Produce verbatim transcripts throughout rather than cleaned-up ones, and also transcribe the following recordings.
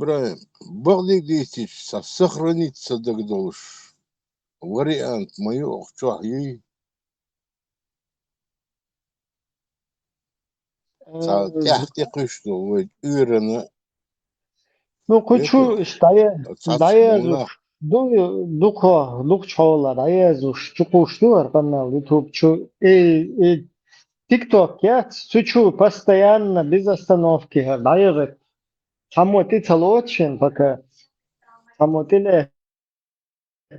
Ибрагим, бакъдерг дийцича, цхьа сохраниться дагадолуш вариант ма ю оха чохь юй? Цхьа Э, тӀаьхьа тӀекхуьйсу вай уьйрана. Ну, кху чу Эта, иштта дӀае-, цхьацца дӀаерзуш мунах. Ду, дукха, дукхачу хьолахь дӀаерзуш чукхуьйсуш ду хӀара канал YouTube чу. И, и TikTok яц, цу чу постоянно, без остановки хӀара дӀаерза. Цхьаммо тӀе ца лоцу шен пока. Цхьаммо тӀе ле-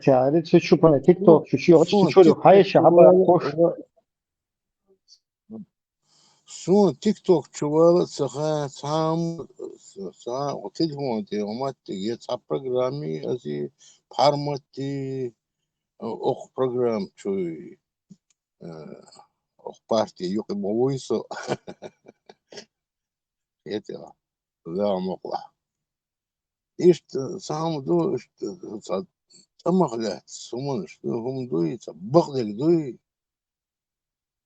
Цаьрца чу пана TikTok чу, чу йоцуш, чу чуьра хьайша хьаба кхуш. Суна TikTok чу вала ца хаьа, цхьа хӀума, цхьа телефон тӀе хӀума тӀе, я цхьа программа, я зи пхьарматти, окху программа чу, э, окху парти юкъа ма вуй со. Хетира, ла мукъла. Иштта цхьа хӀума ду, иштта цхьа тӀамах лаьцна хӀуманаш ду, хӀума дуй, цхьа бакъдерг дуй.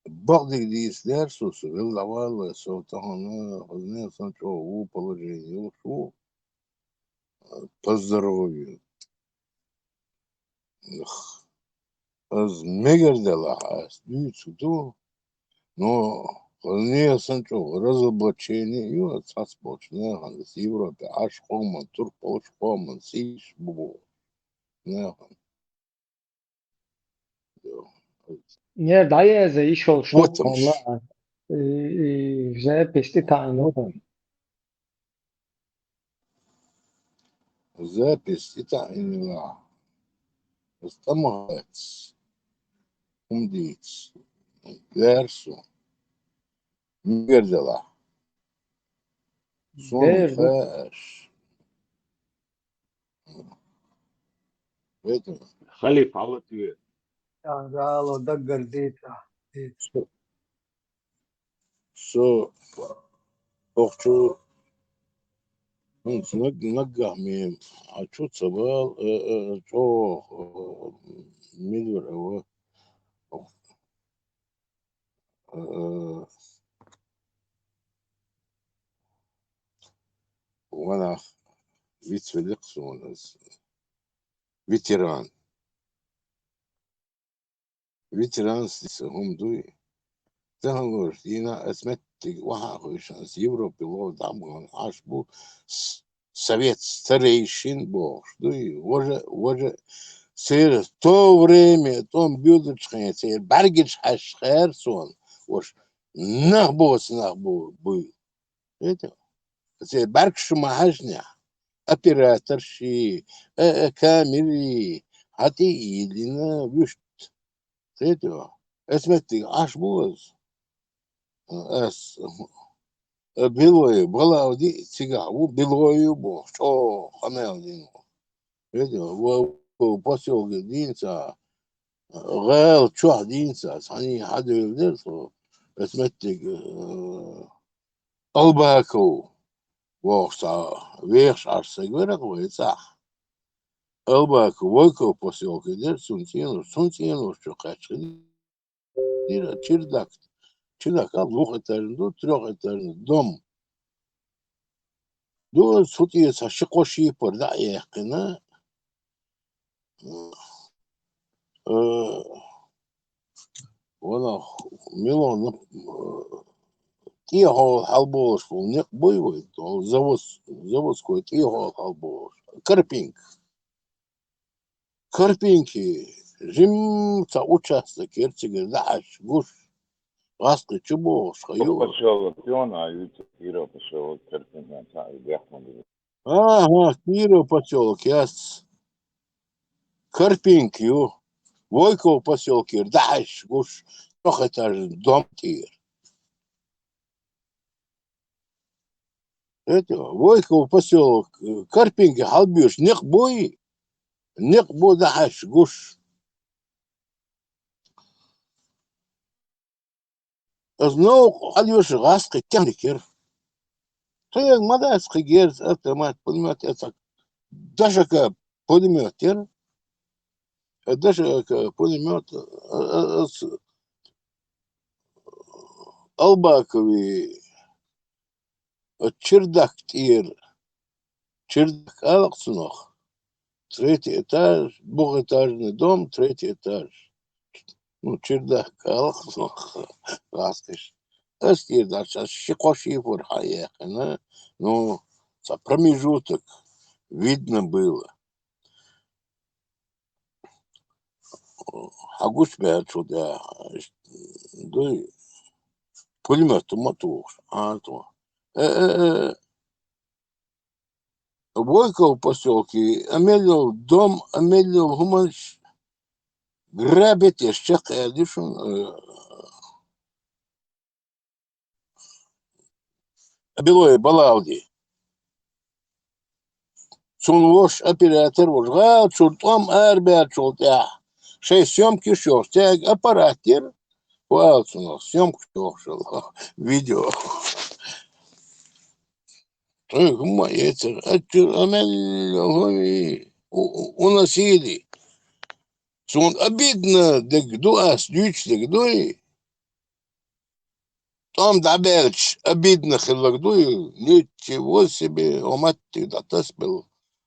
Бакъдерг дийца лаьара со, со велла дӀаваллалц, со тахана хӀазне сан чӀогӀа ву, положение йолуш ву, по здоровью. Эх, ас мегар делахь, ас дуьйцур ду, но нехан санна чӀогӀа разоблачение ю ас цхьацца болчу нахана, ас Европе Ӏаш кхоман, турпалш кхоман, сийсаш бу боху нахана. Нер дӀаяза йиш йолуш ду хьуна, и, и, запись тӀе таӀийна ву хьуна. Запись тӀе таӀийна. Ас тӀамах лаьцна хӀума дийца лаьара со. Мегар делахь. Суна хаьа аш. Халиф, хьала тӀе. Гало даггара дийца, дийца. Со охчу хӀинца наг-, наггахь мем, а чу ца бала, э, э, чӀогӀа, э, мидур ава. Э, э, ванах вицвеллакх суна ас. Ветеран. Ветеранство хӀума дуй. Тахана лоруш дийнахь ас меттиг охьа а хуьйшина, ас Европе лов дӀа а бахана Ӏаш бу, с-, совет старейшин бохуш дуй. Важа, важа, церан то время, тӀом буьйлучу хенахь, церан бӀаьргаш хьаьжча хаьара суна, ваша, нах боцу нах бу-, буй. Хетий? Церан бӀаьргаш шу ма хьаьжнехь, операторши, э, э, камери, хьан тӀе а йиллина, вуьшта. Хетий? Эс меттиг Ӏаш бу ас. Ас, э, Белой, Балавди цигахь ву, Белой ю боху, чӀогӀа къамел дина ву. Хетий? Ва, ва, посёлке дийна ца, гӀала чохь дийна ца, цхьаьний хьан девлла дера со, эс меттиг, э, Албаков вохуш цхьа вехаш Ӏаш стаг вара вай цӀахь. Албаков Войков посёлке дера, цунна цӀенош, цунна цӀенош чу кхаьчча хилира, чердак, чердак аьлла, двухэтажный ду, трёхэтажный дом. Ду, цу тӀе цхьа ши-кхо шипар дӀа а яьккхина, э, ванах, милон, э, тӀехьол хьалболуш болу некъ буй вай, завод-, заводской тӀехьол хьалболуш. Карпинг. Карпинки, жимма цхьа участок яра цигара дӀахьаьжча гуш, гӀаскхи чу бохуш, ха ю. Посёлок ю, а, ю, Киров посёлок, Карпинки, а, ю, бехк ма ду. Ага, Киров посёлок яц. Карпинки ю. Войков посёлкера дӀахьаьжча гуш, трёхэтажный дом тӀера. Это, Войков посёлок, э, Карпинки хьалбоьжуш некъ буй? Некъ бу дӀахьаьжча гуш. Аса новкъа хьалйоьшу гӀаскхи техника яра. Тхоьга ма дац кхин герз, автомат, пулемёт эцхьа. Д Ш К пулемёт яра. Э, Д Ш К пулемёт, э, э, ас Албакови, э, чердак тӀера Чердак алакъ цунах. Третий этаж, двухэтажный дом, третий этаж. Ну, чердак алакъ цунах. Раскиш. Ас тир дач, ас ши-кхо шифер хьаяьккхина. Ну, ца промежуток видно было. Хьагуч баьлчул тӀехьа, дуй, пулемёт ма тухуш, а, ту. Э, э, э, Войков посёлке, а мел йола дом, а мел йола хӀуманаш грабить еш чакхъяьлла ю шуна, э, Белой Балавди. Цун воша оператор волуш, гӀала чуьра тӀом арабаьлчул тӀехьа, шайн съёмкаш йохуш, цаьрга аппарат яра, вала цунах, съёмкаш йохуш йолу видео. Тхоьга хӀумма а эцара, а чуьра а мел йолу хӀума, у-, у-, уносили. Суна обидно дерг ду ас дуьйцуш дерг дуй? ТӀом дӀабаьлча, обидно хилларг дуй? Ничего себе, хӀумма а дӀатасабелла.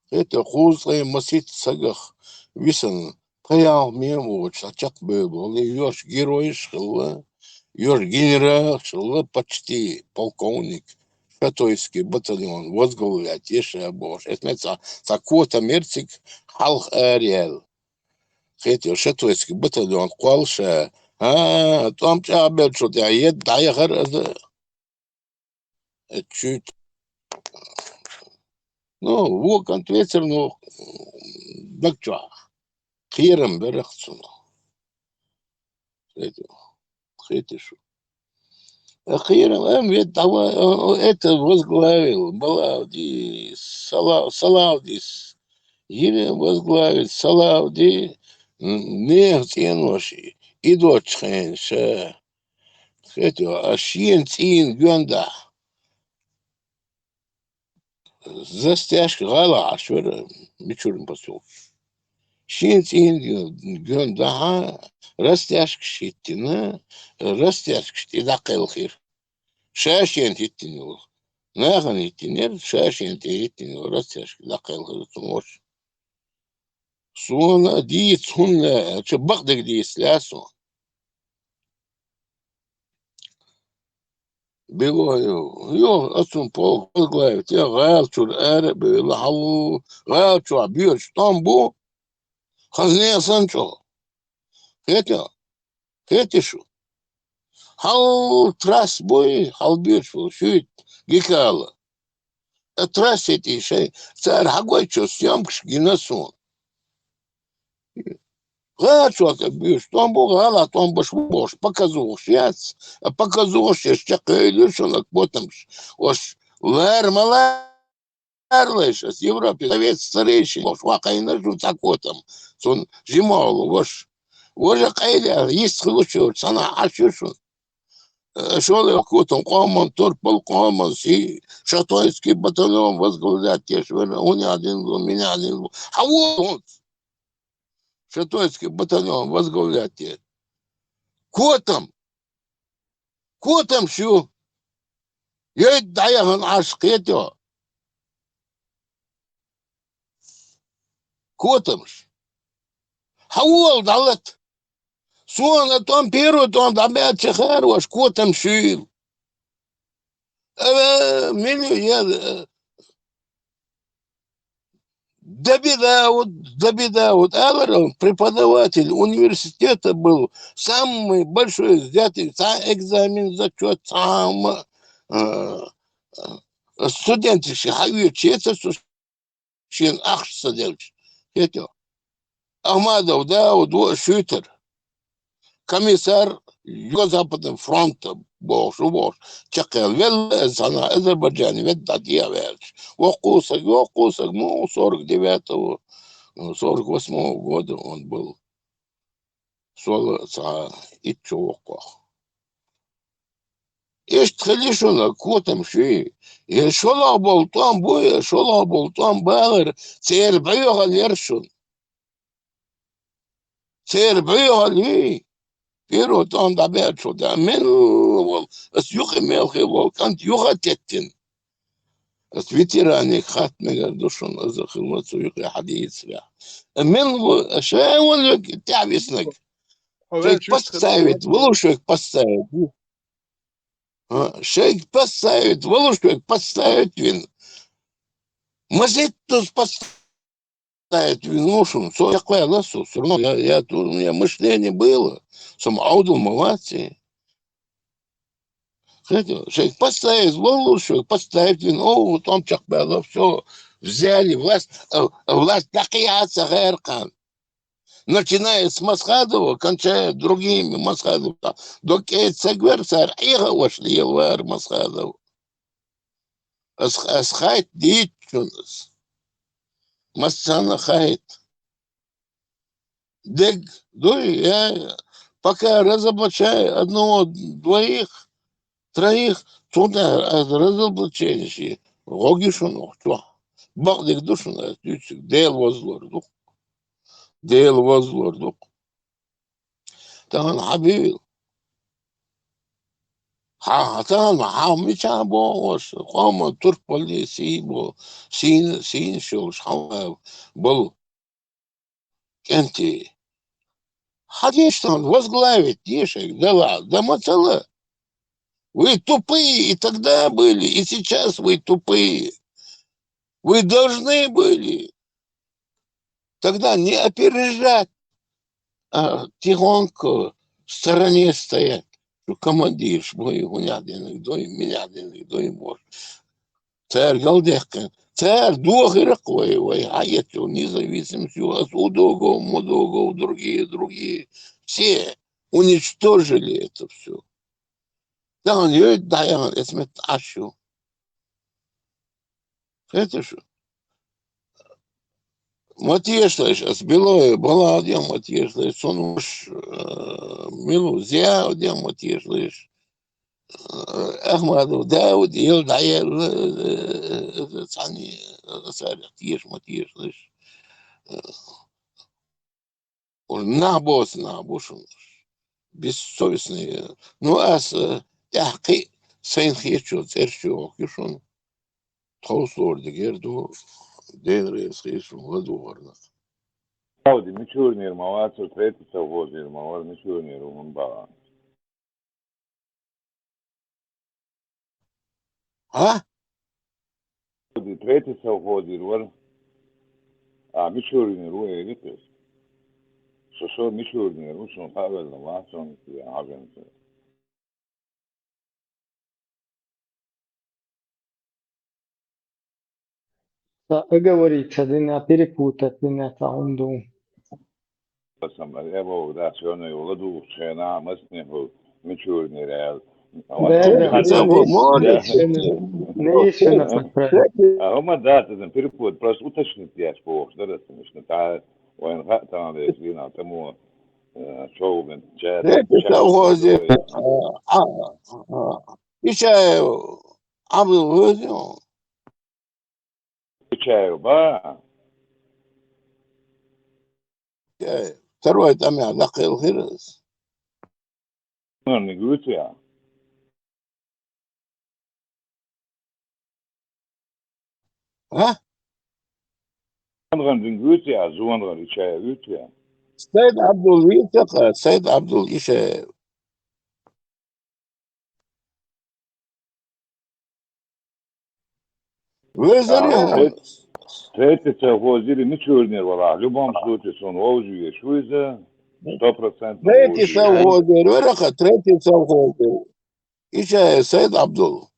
ХӀета кхузткъе масийтта сагах висина, пхи-ялх муьйш воцуш, цхьа чекхбевлла, йош геройш а хилла, йош генералш а хилла, почти полковник, Шатойский батальон возглавлять еш а бохуш. Эс меца цхьа котам яра цига хьалха араяьлла. ХӀета Шатойский батальон кхоллуш а, а, тӀом чӀагӀбеллачул тӀехьа едда дӀаяхара аса. Э, чуьйта. Ну, вон кӀант вецара, ну, даг чохь. Кхерам берах цунах. ХӀета, хӀета шу. Э, кхерам, эм, вет, давай, э, э, это возглавил, Балавди, Сала-, Салавдис. Йира возглавил Салавди, м, нехан цӀенош и доцчу хенаш. ХӀета, а шена цӀийнан гоьнда. Застяжка гӀала Ӏаш вара Мичурин посёлке. Шена цӀийнан гоьнда, растяжкаш хӀиттина, растяжкаш тӀе дӀакхелхира. Ша шена хӀиттина йолу. Нахана хӀиттинера, ша шена тӀе хӀиттина йолу растяжкаш дӀакхелхира цунна. Суна дийца хӀунда аьлча, бакъдерг дийца лаьа суна. Белой, йо, ацун полк возглавить, я гӀала чуьра ара а бевлла, хьал, гӀала чохь боьдуш тӀом бу, хаза нехан санна чӀогӀа. ХӀета? ХӀета шу? Хьал трасса буй, хьал боьдуш волу шуьйта гикала. А трассе тӀе шайн цара хьагойтучу съёмкаш гина суна. ГӀала чохь тӀе буьйш тӀом бу, гӀала тӀом баш бу бохуш, показухаш яц. А показухаш еш чекхъевлла ю шуна котамаш. Ош лара ма лара лайш, ас Европе совет старейшин бохуш, вакхайна шу цхьа котам. Цунна жима волу ваша. Важа къайле, йист хилла чуьра, санна Ӏаш ю шуна. Э, шолгӀа котам къоман, турпал къоман, си-, Шатойский батальон возглавлять деш вара, хӀун яздина ду, мин яздина ду. Хьан вон хӀунца? Шатойский батальон возглавлять де. Котам! Котамаш ю! Йойт дӀаяхана Ӏаш кхетайо! Котамаш! Хьан вон дӀалат! Суна тӀом, первый тӀом дӀабаьлча хаьара ваша котам шуьйла. Ава, мила ю, я, э, Дабидауд, Дабидауд, алара, преподаватель университета был, самый большой взятый, цхьа экзамен, зачёт, цхьа хӀума, э, э, студенташка хьаоьцуш яцара цо шена ахча ца делча. ХӀета. Ахмадов Дауд ву шуьйтара. Комиссар Юго-Западного фронта бохуш ву бохуш. Чекхъяьлла велла, санна Азербайджане ведда дӀа а ваьлча. Воккху саг, воккху саг, ну, сорок девятого, сорок восьмого года он был. Сол цхьа итт шо воккхох. Иштта хили шуна котам шуьй. Я шолгӀа болу тӀом бу, я шолгӀа болу тӀом балар, церан бӀоьхалла яра шуна. Церан бӀоьхалла юй. Первый тӀом дӀабаьлча, да, мел волу, ас юкъа мел хилла волу кӀант юха а теттина. Ас ветеранега хатта мегар ду шуна, из хилла цу юкъе хьадийцарехь. Мел ву, ша валлалц тӀехь виснаг? Шайга подставить, валуш вайга подставить. А, шайга подставить, валуш вайга подставить вина. Мазиттаза подставить вина ву шуна. Со яккхаваьлла со, всё равно я, я, у меня мышление было. Со ма Ӏовдал ма вац. Хетий, шайга подставить, валуш вайга подставить вина. О, тӀом чекхбаьлла, всё, взяли власть, а, а власть дӀакхехьа ца гӀеркъан. Начиная с Масхадова, кончая другими Масхадовыми. До кӀеззига вер цара, Ӏеха ваша лелавара Масхадов. Ас, ас хайта дийцчунас. Массанна хайта. Дег дуй, я пока разоблачаю одного, двоих, троих, цунна ас разоблачение ши гӀоги шуна чохь. Бакъдерг ду шуна ас дуьйцург, Дела вазлур ду. Дела вазлур ду. Тахана хьан бийвил? Хьан, хьан тахана хьан мичахь боху аша? Къоман турпалле сий бо, сийна, сийна шолуш хьан болу? КӀентий. Хьан деш тахана возглавить дешайга далахь, да ма ца ла. Вы тупые и тогда были, и сейчас вы тупые. Вы должны были тогда не опережать, а тихонько в стороне стоять. Шу командирш бой, хӀунех динарг дой, минех динарг дой, бохуш. Цара галдехкина. Цара дохира-кх вай, вай хьаэцчул независимость ю, ас Удогов, Мудогов, другие, другие. Все уничтожили это всё. Тахана йойта дӀаяхана эца метта Ӏаш ю. Хеташ? Ма тешалаш, ас Белове Баладех ма тешалаш, цунна вуш, э, Милу Зиаудех ма тешалаш, э, Ахмадов Дауд ел дӀаелла, э, э, цхьаьна, э, царех теша ма тешалаш. Э, Уж нах боцу нах бу шуна. Бессовестные. Ну, ас, э, тӀаьхьа кхин а сайна хетачо цӀерачу вахка шуна. Тховсалора дигер ду, Дела реза хила шуна ладугӀарна. Сауди, Мичурнера ма вацара, третий совхозера ма вара, Мичурнера ву хӀунда бахана? А? Третий совхозера вара. А, Мичуринера ву элира иза. Со, со Мичуринера ву, шуна хаавелла вац, цунна хьажанца. Ца оговориться дина, перепутать дина ца хӀума ду. Асан, э, боху, да, всё равно его ладугӀучу хенахь, массанехула Мичуринера аьлла. Да, да, да. А хӀума дац, иза перепутать, просто уточнить деш бохуш дара аса, мишна, та вайна хаьа тахана вешан дийнахь, тамо, э, чӀогӀа бен чаьрца. Третий совхозе, а, а, а, Ишаев Ӏабдул веза ю. Ишаев, ба? Э, второй тӀамехь даккхийла хир ас. Зунгар вуьйцу я? А? Зунгар вуьйцу я, Зунгар Ишаев вуьйцу я? Сайд Абдул вуьйцу-кха, Сайд Абдул Ишаев. Везар ю хьуна. Третий совхозера Мичуринера валахь, в любом случае, суна вовза везаш ву иза, сто процентов. Третий совхозера вара-кха, третий совхозера. Ишаев Сайд Абдул.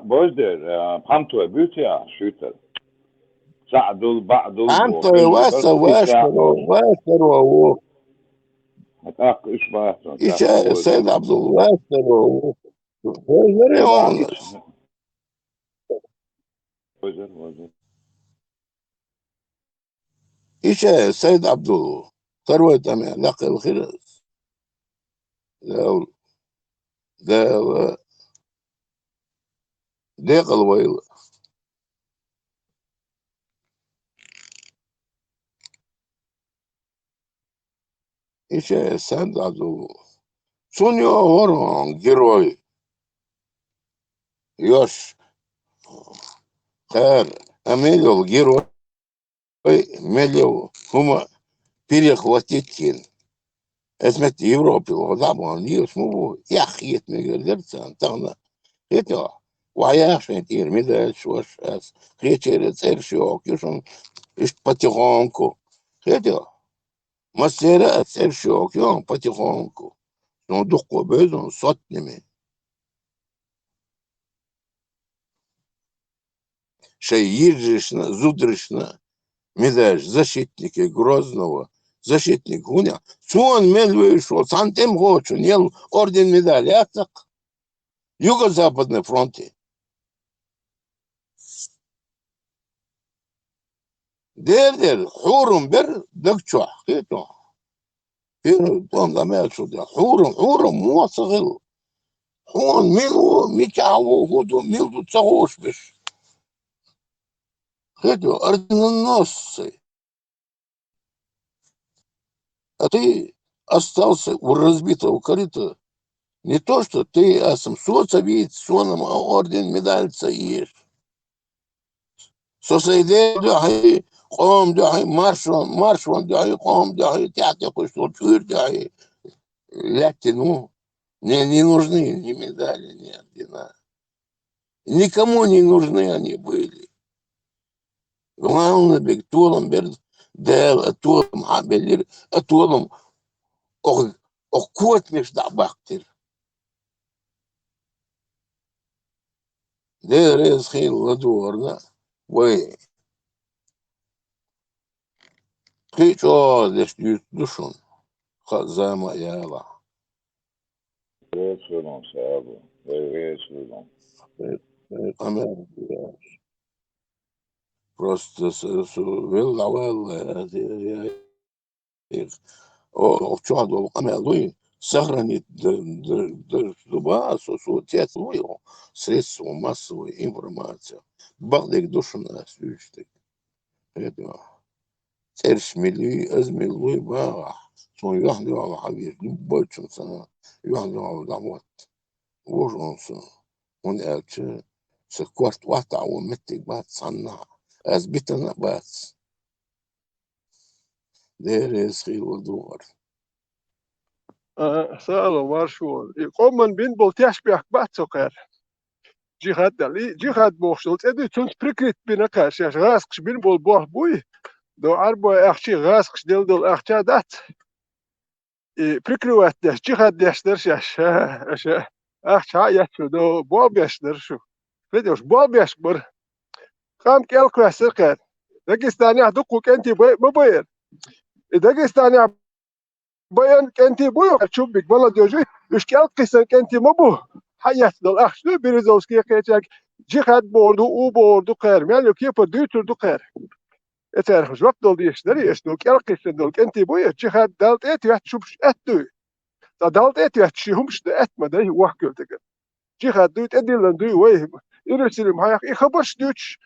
Бождер, а, Пхьамтой буьйцу я, шуьйтар? Саъдул, Баъдул, Пхьамтой вац, вашаро, вашаро ву. ТӀаккха уьш бац. Ишаев Сайд Абдул, вашаро ву. Везар ю хьуна. Везар, везар. Ишаев Сайд Абдул ву. Второй тӀамехь даккхийла хир ас. Дала, Дала декъала войла. Ишаев Сайд Абдул. Цунна йогӀура хьуна герой. Йош, Кхара, а мел йолу герой, мел йолу хӀума перехватить хилла. Эс метта Европе ло дӀа а бахана, лелаш ма бу, эхь хета мегар дара царна тахана. Хета, ваха яхаш шайн тӀера медальш ваша ас, кхечеран цӀераш йохку ю шуна, иштта потихоньку. Хета, массеран а цӀераш йохку ю потихоньку. Суна дуккха беза, сотнями. Шайн йижаршна, зударшна медальш, защитники Грозного, защитник хӀунда, цунна мел вевзаш волу цхьана тӀемахочунна елла орден медаль яцахь Юго-Западный фронте. Дера-дера, хьурам бер даг чохь, кхетахь. Первый тӀом дӀа мел чу де. Хьурам, хьурам муха ца хилла? Хьуна мила ву, мичахь ву, хӀун ду, мила ду ца хууш берш. Хето, орденоносцы. А ты остался у разбитого корыта. Не то, что ты, а сам соца вийца, сонам а орден, медаль ца еш. Со сайн Дела дуьхьа, къоман дуьхьа, маршон, маршон дуьхьа, къоман дуьхьа, тӀаьхьа тӀекхуьйсу чуьра дуьхьа лаьттина ву. Мне не нужны ни медали, ни ордена. Никому не нужны они были. Главное, бег толам бер, Дела а толам хьабеллира, а толам ох, ох котамаш дӀа а бахкира. Дела реза хила ладогӀарна вай. Кхин а чӀогӀа деш дуьйцур ду шуна, хаа зама а ялахь. Вецвелун, Саба, вай вецвелун. Вай, вай къамел ду. Просто с-, с-, велла валла, я, я, я, о, о, чохь долу къамел дуй, сохранить д-, д-, д-, дуба, со, со, тец вуй, о, средства массовой информации. Бакъдерг ду шуна ас уьш дерг. Хетма. ЦӀераш мила юй, аз мила вуй бахахь, суна юьхь-дуьхьал хьан веза, любой чун санна, юьхь-дуьхьал дӀахӀотта. Вожа он со, хӀунда аьлча, сан корта охьатаӀо меттиг бац цхьаннахь, аз битана а бац. Дела реза хила ладогӀар. А, Сало, маршо. И къоман бина болу тешнабехк бац цо кхаьра. Джихад аьлла. И джихад бохуш долу цӀе дуй, цунца прикрыть бина кхаьра шаьш, гӀазкхаша бина болу болх буй. До Ӏарбой ахчий гӀазкхаша делла долу ахча дац. И прикрывать деш, джихад деш дара шаьш. Аша ахча хьа а етташ, до болх беш дара шу. Видишь, болх беш бара. Къам кӀел кхоьссира кхаьра. Дагестанехь дуккха кӀентий бай-, ма байара. И Дагестанехь байан кӀентий буй, чуббиг молодёжь, уьш кӀел кхиссина кӀентий ма бу. Хьан етташ долу ахча ду, Березовский кхечаьрга, джихад бохур ду, у бохур ду кхаьра, мел ю кепара дуьйцур ду кхаьра. И царах жоп дала дезаш дарий, эш ду кӀел кхиссина долу кӀентий буй, джихад Далла тӀе а тоьттуш хӀумаш аьтта дуй. Ткъа Далла тӀе а тоьттуш ши хӀумаш дан аьтта ма дай, воккхуьлтиган. Джихад дуй, тӀедиллина дуй вай, Иерусалим хьаяккха, и хабарш дуьйцуш,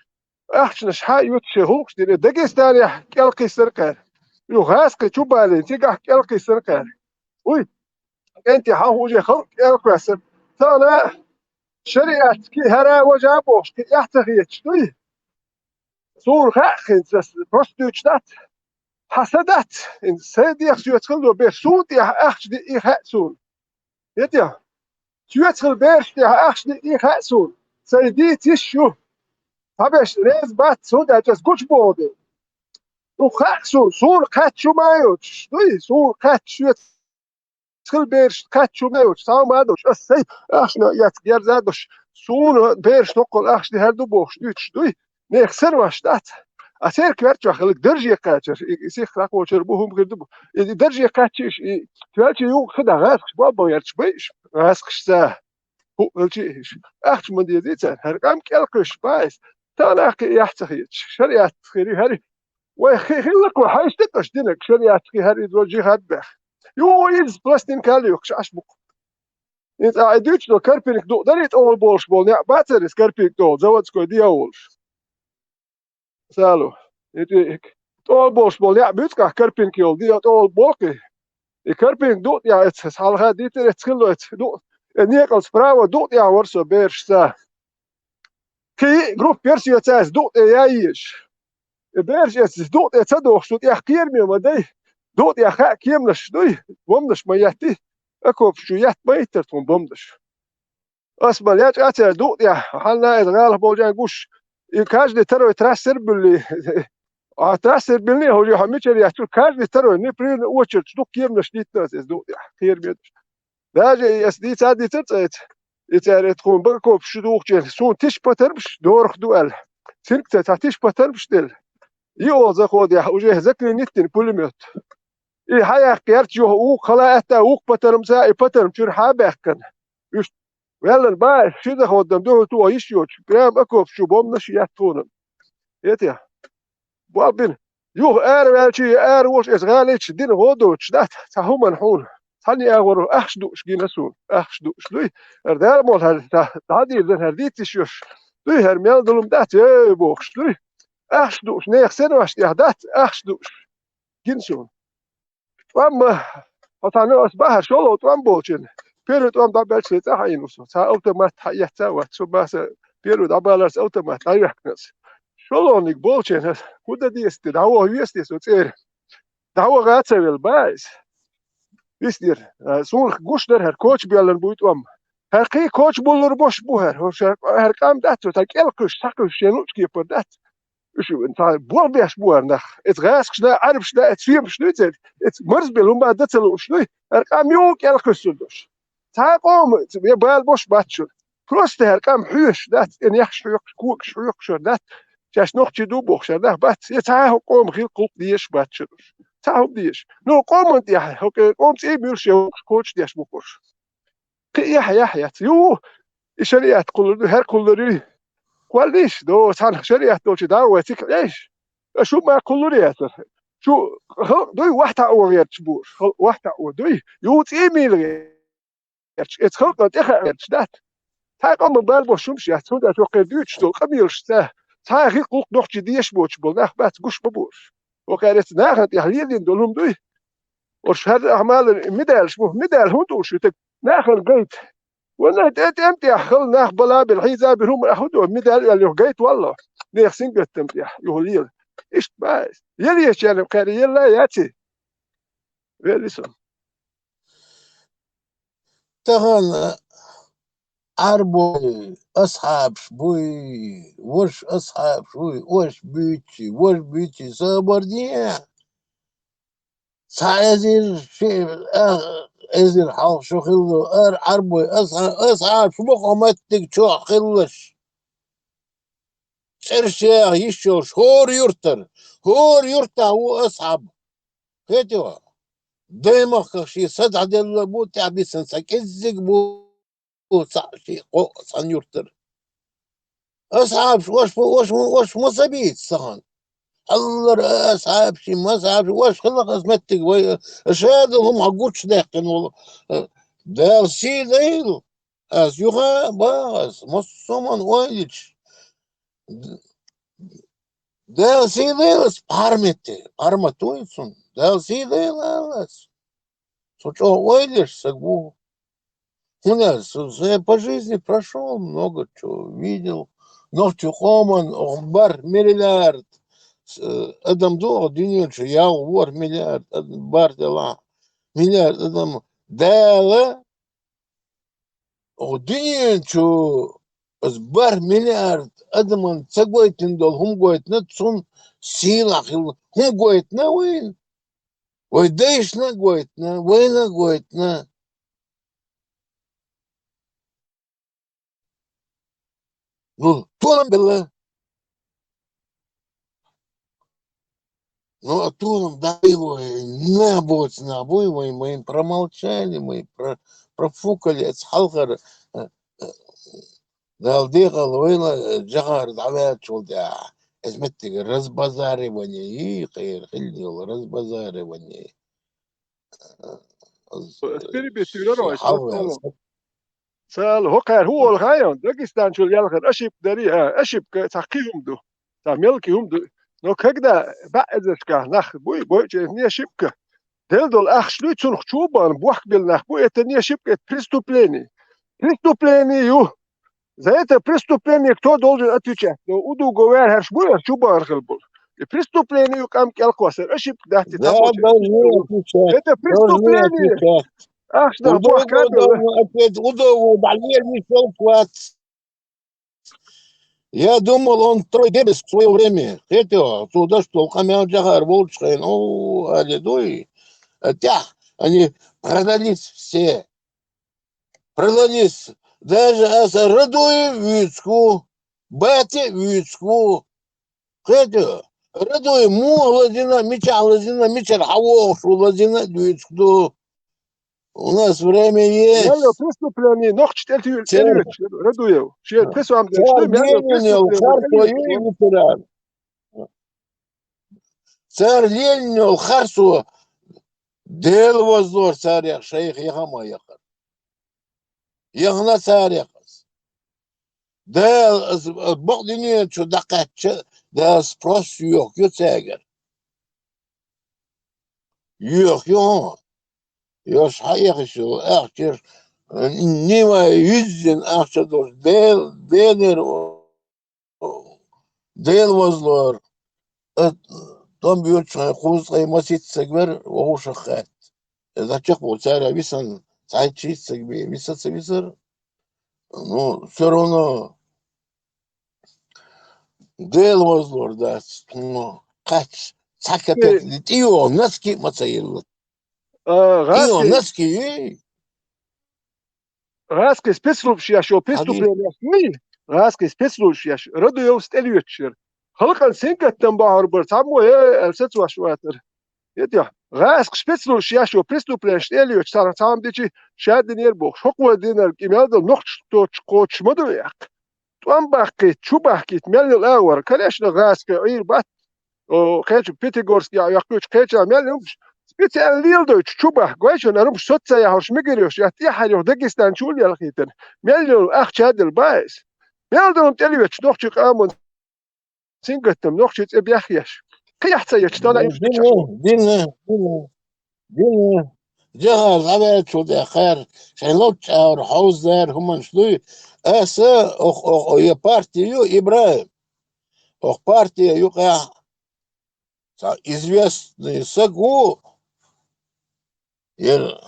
ахчанаш хьа а юьтуш, шайн гӀуллакхаш дина, Дагестанехь кӀел кхиссира кхаьра. Ю гӀазкхи чу балийна, цигахь кӀел кхиссира кхаьра. Уй, кӀентий хьан хӀун же халкъ кӀел кхоьссира. Царна шариатский хӀара важа а бохуш, кхин эхь ца хеташ дуй. Суна хаьа хӀинца, ас просто дуьйцуш дац. Хьан са дац, хӀинца сайн дегӀ соьца хила до беш, суна тӀехь ахча диъ и хаьа суна. ХӀетехь? Соьца хила бераш тӀехь ахча диъ и хаьа суна. Сайн дийца йиш ю. Цхьаберш реза бац, хӀунда аьлча ас гучубоху дела. Ду хаьа суна, суна кхаьчча ма йоцуш, дуй, суна кхаьчча соьца хила бераш кхаьчча ма йоцуш, цхьа ма а доцуш, ас сайн ахча ма эцна герза а доцуш, суна бераш токкхал ахча дихьар ду бохуш дуьйцуш дуй. Нехан сарваш дац. А церкваьрчохь хилла дарже кхачар, и, и сих дӀакхочар бу, хӀума хир ду бу. И, и дарже кхаччийш, и тоьлча юкъа хи да гӀазкхаш бо-, бо ярчаш байш, гӀазкхашца. ХӀуъ велчи иш. Ахча ма дезий цара, хӀара къам кӀел кхуьйсуш баьйса. Тахана ахкхи яхь ца хеташ, шариат хири хӀари. Вай хи-, хилла-кх вай хьайшта тӀаш динарг, шариат хи хӀари иза джихад бех. Ю, иза пластинка лоькхуш Ӏаш бу-кх. ХӀинца ахьа и дуьйцуш долу карпинка дукъ дарий тӀехула болуш болу неӀ бацара иза карпинка тӀехула, заводской дехьа волуш. Сало. И тӀе-, тӀехула болуш болу неӀ буьйцу-кх ахь карпинка йолу, дехьа тӀехула болу-кх и. И карпинка дукъ тӀехь эцхьа, хьалха дитира эцхилла эцхьа, дукъ, э, некъалца право дукъ тӀехь вара со берашца. Кхин а группа яр соьца, аса дукъ тӀе яй езаш. И бераш эца дукъ тӀе ца дохуш, цу тӀехь кхераме ма дай. Дукъ тӀехь хаьа кеманаш дуй, бомбанаш ма етти. Окопаш чу етта ма йиттара тхуна бомбанаш. Ас ма лечкъа цара дукъ тӀехь, хьанна иза гӀалахь болчарна гуш. И каждый второй трассер буьллий. А трассер буьллий, хьо юха мичара яц, цу каждый второй, непрерывно очередь, дукха кеманаш диттина аса иза дукъ тӀехь, кхераме деш. Даже и ас дийца а дийцар цӀайца. И цара тхуна бакъ окопаш чу духучу, суна тиша патармаш дорах ду аьлла. Цинка ца цхьа тиша патармаш делла. И ола заходехь уже заклинить дина пулемёт. И хьаяккха герча юха вукху хала аьтта, вукху патармца и патарм чуьра хьа а баьккхина. Уьш ваьллан бан, ши заходан дуьхьал тоха йиш йоцуш, прямо окопаш чу бомбанаш етта тхуна. Эте. Болх бина. Юха ара ваьлча, ара волуш, эца гӀалича дина гӀо доцуш дац, цхьа хӀуманна хьуна. Цхьана агӀор ахча дууш гина суна, ахча дууш дуй. ХӀара Дала мол хӀара, дӀадийр дан хӀара дийца йиш йолуш дуй, хӀара мел долу ма дац, эй, бохуш дуй. Ахча дууш, нехан синош тӀехь дац, ахча дууш гина суна. ТӀом, хьо цхьана ас бахьара шолгӀа тӀом болчун. Первый тӀом дӀабаьлча, сайн цӀа хьаийна ву со. Цхьа автомат хьаэцна вац, со баса первый дӀабаларца автомат дӀайоьхкина ас. ШолгӀаниг болчун ас, хӀун дан деза те, дӀаваха веза те со цӀера. ДӀаваха а ца велла, бан иза. Висдира. А, суна гуш дара хӀара коча боьллан буй тӀом. ХӀара кхин коча буллур бош бу хӀара. ХӀара, хӀара къам дац цо, цхьа кӀел кхуьйсуш, схьакхуьйсуш, шен луъучу кепара дац. Уьш цхьа болх беш бу хӀара нах. Эца гӀазкхаш да, Ӏарбаш да, эца соьмаш дуй церан. Эца марзбелла хӀума дан ца лууш дуй. ХӀара къам юха кӀел кхуьссур долуш. Цхьа а къоман, я бала бош бац шуна. Просто хӀара къам хьоьшуш дац, я нехаш хьоькхуш, когаш хьоькхуш хӀара дац. Шаьш нохчий ду бохуш хӀара нах бац. Я цхьа а хӀокху къоман хила кхулкх дезаш бац шуна уьш. Цхьа а хӀума дезаш. Ну, къоман тӀехь, хӀокху къоман цӀий муьлш я хӀокхуш коча деш бу-кх уьш. Кхин а яхь, яхь яц. Ю, и шариат кхуллур ду, хӀара кхуллур ю. Кхоллийша, до, цхьана шариат долчу дӀа а вай цигахь Ӏеш. Аша хӀума кхуллур яцара. Шу халкъ дуй, вахьтаӀо гӀерташ бу. Халкъ вахьтаӀо дуй. Ю цӀий мийла гӀерташ. Эца халкъана тӀехаа гӀерташ дац. Цхьа къоман бала бош хӀумаш яц. ХӀунда аьлча хӀокхеран дуьйцуш долу къамелаш ца. Цхьа а хи кхулкх нохчий дезаш боцуш болу нах бац, гуш ма бу уьш. ХӀокхеран эца нахана тӀехь лелийна долу хӀума дуй. Уьш хӀара ахьа малар медалаш бу. Медаль хӀунда ду уьш? Нахана гайта. Ванна тӀе-, тӀем тӀехь хала нах бала а бина, хьийза а бина, хӀума а хӀун ду, медаль а аьлла, юха гайта валло. Нехан сингаттам тӀехь, юха лела. Иштта бац. Елечарна кхаьра елла а яций? Велли со. Тахана Ӏарбой асхьабаш буй, ваша асхьабаш буй, ош буьйций, ваша буьйций, собар де. Цхьа эзар, ши, а, эзар хьалха шу хилла, ара Ӏарбой, аса, аса Ӏарбаш бу хьо меттиг чохь хиллаш. ЦӀерш яха йиш йолуш, хӀора юртара, хӀора юртахь ву асхьаб. Хетий хьо? Даймахках шен са дӀаделла бу, тӀаьхьабисина са кӀеззиг бу. Цхьаъ ши кхоъ цхьана юртара. Асхьабаш, ош, ош, ош ма ца бийца сахана. Аллара асхьабаш, и масхьабаш, ош хилла аса меттиг вай, ша долу хӀума хьан гучудаьккхина волу. Дала сий дайла, аса юха а баха аса, массо а хӀуманна ойла йича. Дала сий дайла аса пхьармете, пхьармат ву и цунна. Дала сий дайла ала аса. Со чӀогӀа ойла еш саг ву. ХӀунда аьлча со, со по жизни прошёл, много чего видел. Нохчийн къоман оха бархӀ миллиард, э, адам ду оха дуьнен чу, ялх-ворхӀ миллиард адам бархӀ делахь. Миллиард адам Дала оха дуьнен чу аса бархӀ миллиард адаман ца гойтина долу хӀума гойтина, цунна сийлахь хилла хӀума гойтина вайна. Вай дайшна а гойтина, вайна а гойтина. Ну, толам белла. Ну, а толам дӀабелла вай, нах боцу нах буй, вай, вай промолчали, вай про-, профукали, эцу хьалхара, э, э, Дала декъал вайла, э, Джохар дӀаваьллачул тӀаьхьа, эцу меттиге разбазаривание, и, кхера хилла йолу разбазаривание. Э, э, Перебить ши хьалхара. Цара хӀокхара хӀун волу хаьий, Дагестанчул ялхара ошибка дарий, а, ошибка цхьа кхин хӀума ду, цхьа мелкий хӀума ду. Но когда баьӀазашкахь нах буй, бойчу, это не ошибка. Делла долу ахча дуй, цунах чу бан бохк белла нах бу, это не ошибка, это преступление. Преступление ю. За это преступление кто должен отвечать? Ну, удуго вер хӀарш бу, чу бахар хил бул. И преступление ю къам кӀел кхоссар, ошибка дац, и Да, там должны отвечать. Это Должны преступление. Отвечать. Ах, да, Удобно, бах, кабель. Удобно, ответ, удобно, да, не, не шёл квац. Я думал, он второй Геббельс в своё время. Это, туда, что Камян Джахар Волчхайн, о, Алидой. Хотя они продались все. Продались. Даже аса Радуев вицку, Бати вицку. Хету, Радуев му лазина, мича лазина, мича хавох шу лазина вицку. У нас время есть. Реально преступление, нохч тел тю-, Цер-, тел вич, Радуев. Шер, пес вам деш, цер что, реально линию преступление, харто тел вич. И ветеран. Цар линию харсу дел воздор цар я шейх яхама яхар. Яхна цар яхас. Дел, бакъ динию чу дакъача, дел спрос юх ю цегер. Юх ю. Ёш хьаэхишил, ахчир, нима юззин ахча дош, дел, денер, дел возлор. Э, том бьёчхай, куз кай масит сегвер, вовшахат. Это чек бу царя висан, цай чит сегве, виса сегвисер. Ну, всё равно дел возлор, да, ну, кач, цакапет, Э. Тио, наски мацаил. А, Ио, гӀаскхи-, наски, эй. ГӀаскхи спецслужбаш яш йо Хабиб. Преступление яш. Ми, гӀаскхи спецслужбаш яш. Радуев стӀелвеччер. Халкъан сингаттам бахьар бар, цхьаммо, э, э, сецваш ватар. Эти, гӀаскхи спецслужбаш яш йо преступление стӀелвеччер, цхьа-, цхьам дичи шаддинер бохуш. Хокхо динар, кӀимел дал нохч точ-, кхочуш ма ду веккха. ТӀом баккхийта, чу бахкийта, мел йолу агӀор, конечно, гӀаскхи Ӏийр бац, о, кхечу Пятигорске а йоккхуьйтуш, кхеча мел йолуш, специально леладойтуш чу бахка, гой шуна, арумаш соц ца яхьуш мегар йош, я тӀехьара йоху Дагестан чу а лелхийтина, мел йолу ахча а делла бац. Мел долу тӀелвечу нохчи къаман сингаттам нохчи цӀе бехъеш. Кхин яхь ца ечу, тала Дина, дина, дина. Дина, жагӀар дӀаваьллачул тӀаьхьа, шайн ловчу агӀор хьовзадаьрра хӀуманаш дуй. Аса ох, ох, ох, я партия ю, Ибрахим. Ох, партия юкъахь цхьа известный саг ву. Ира.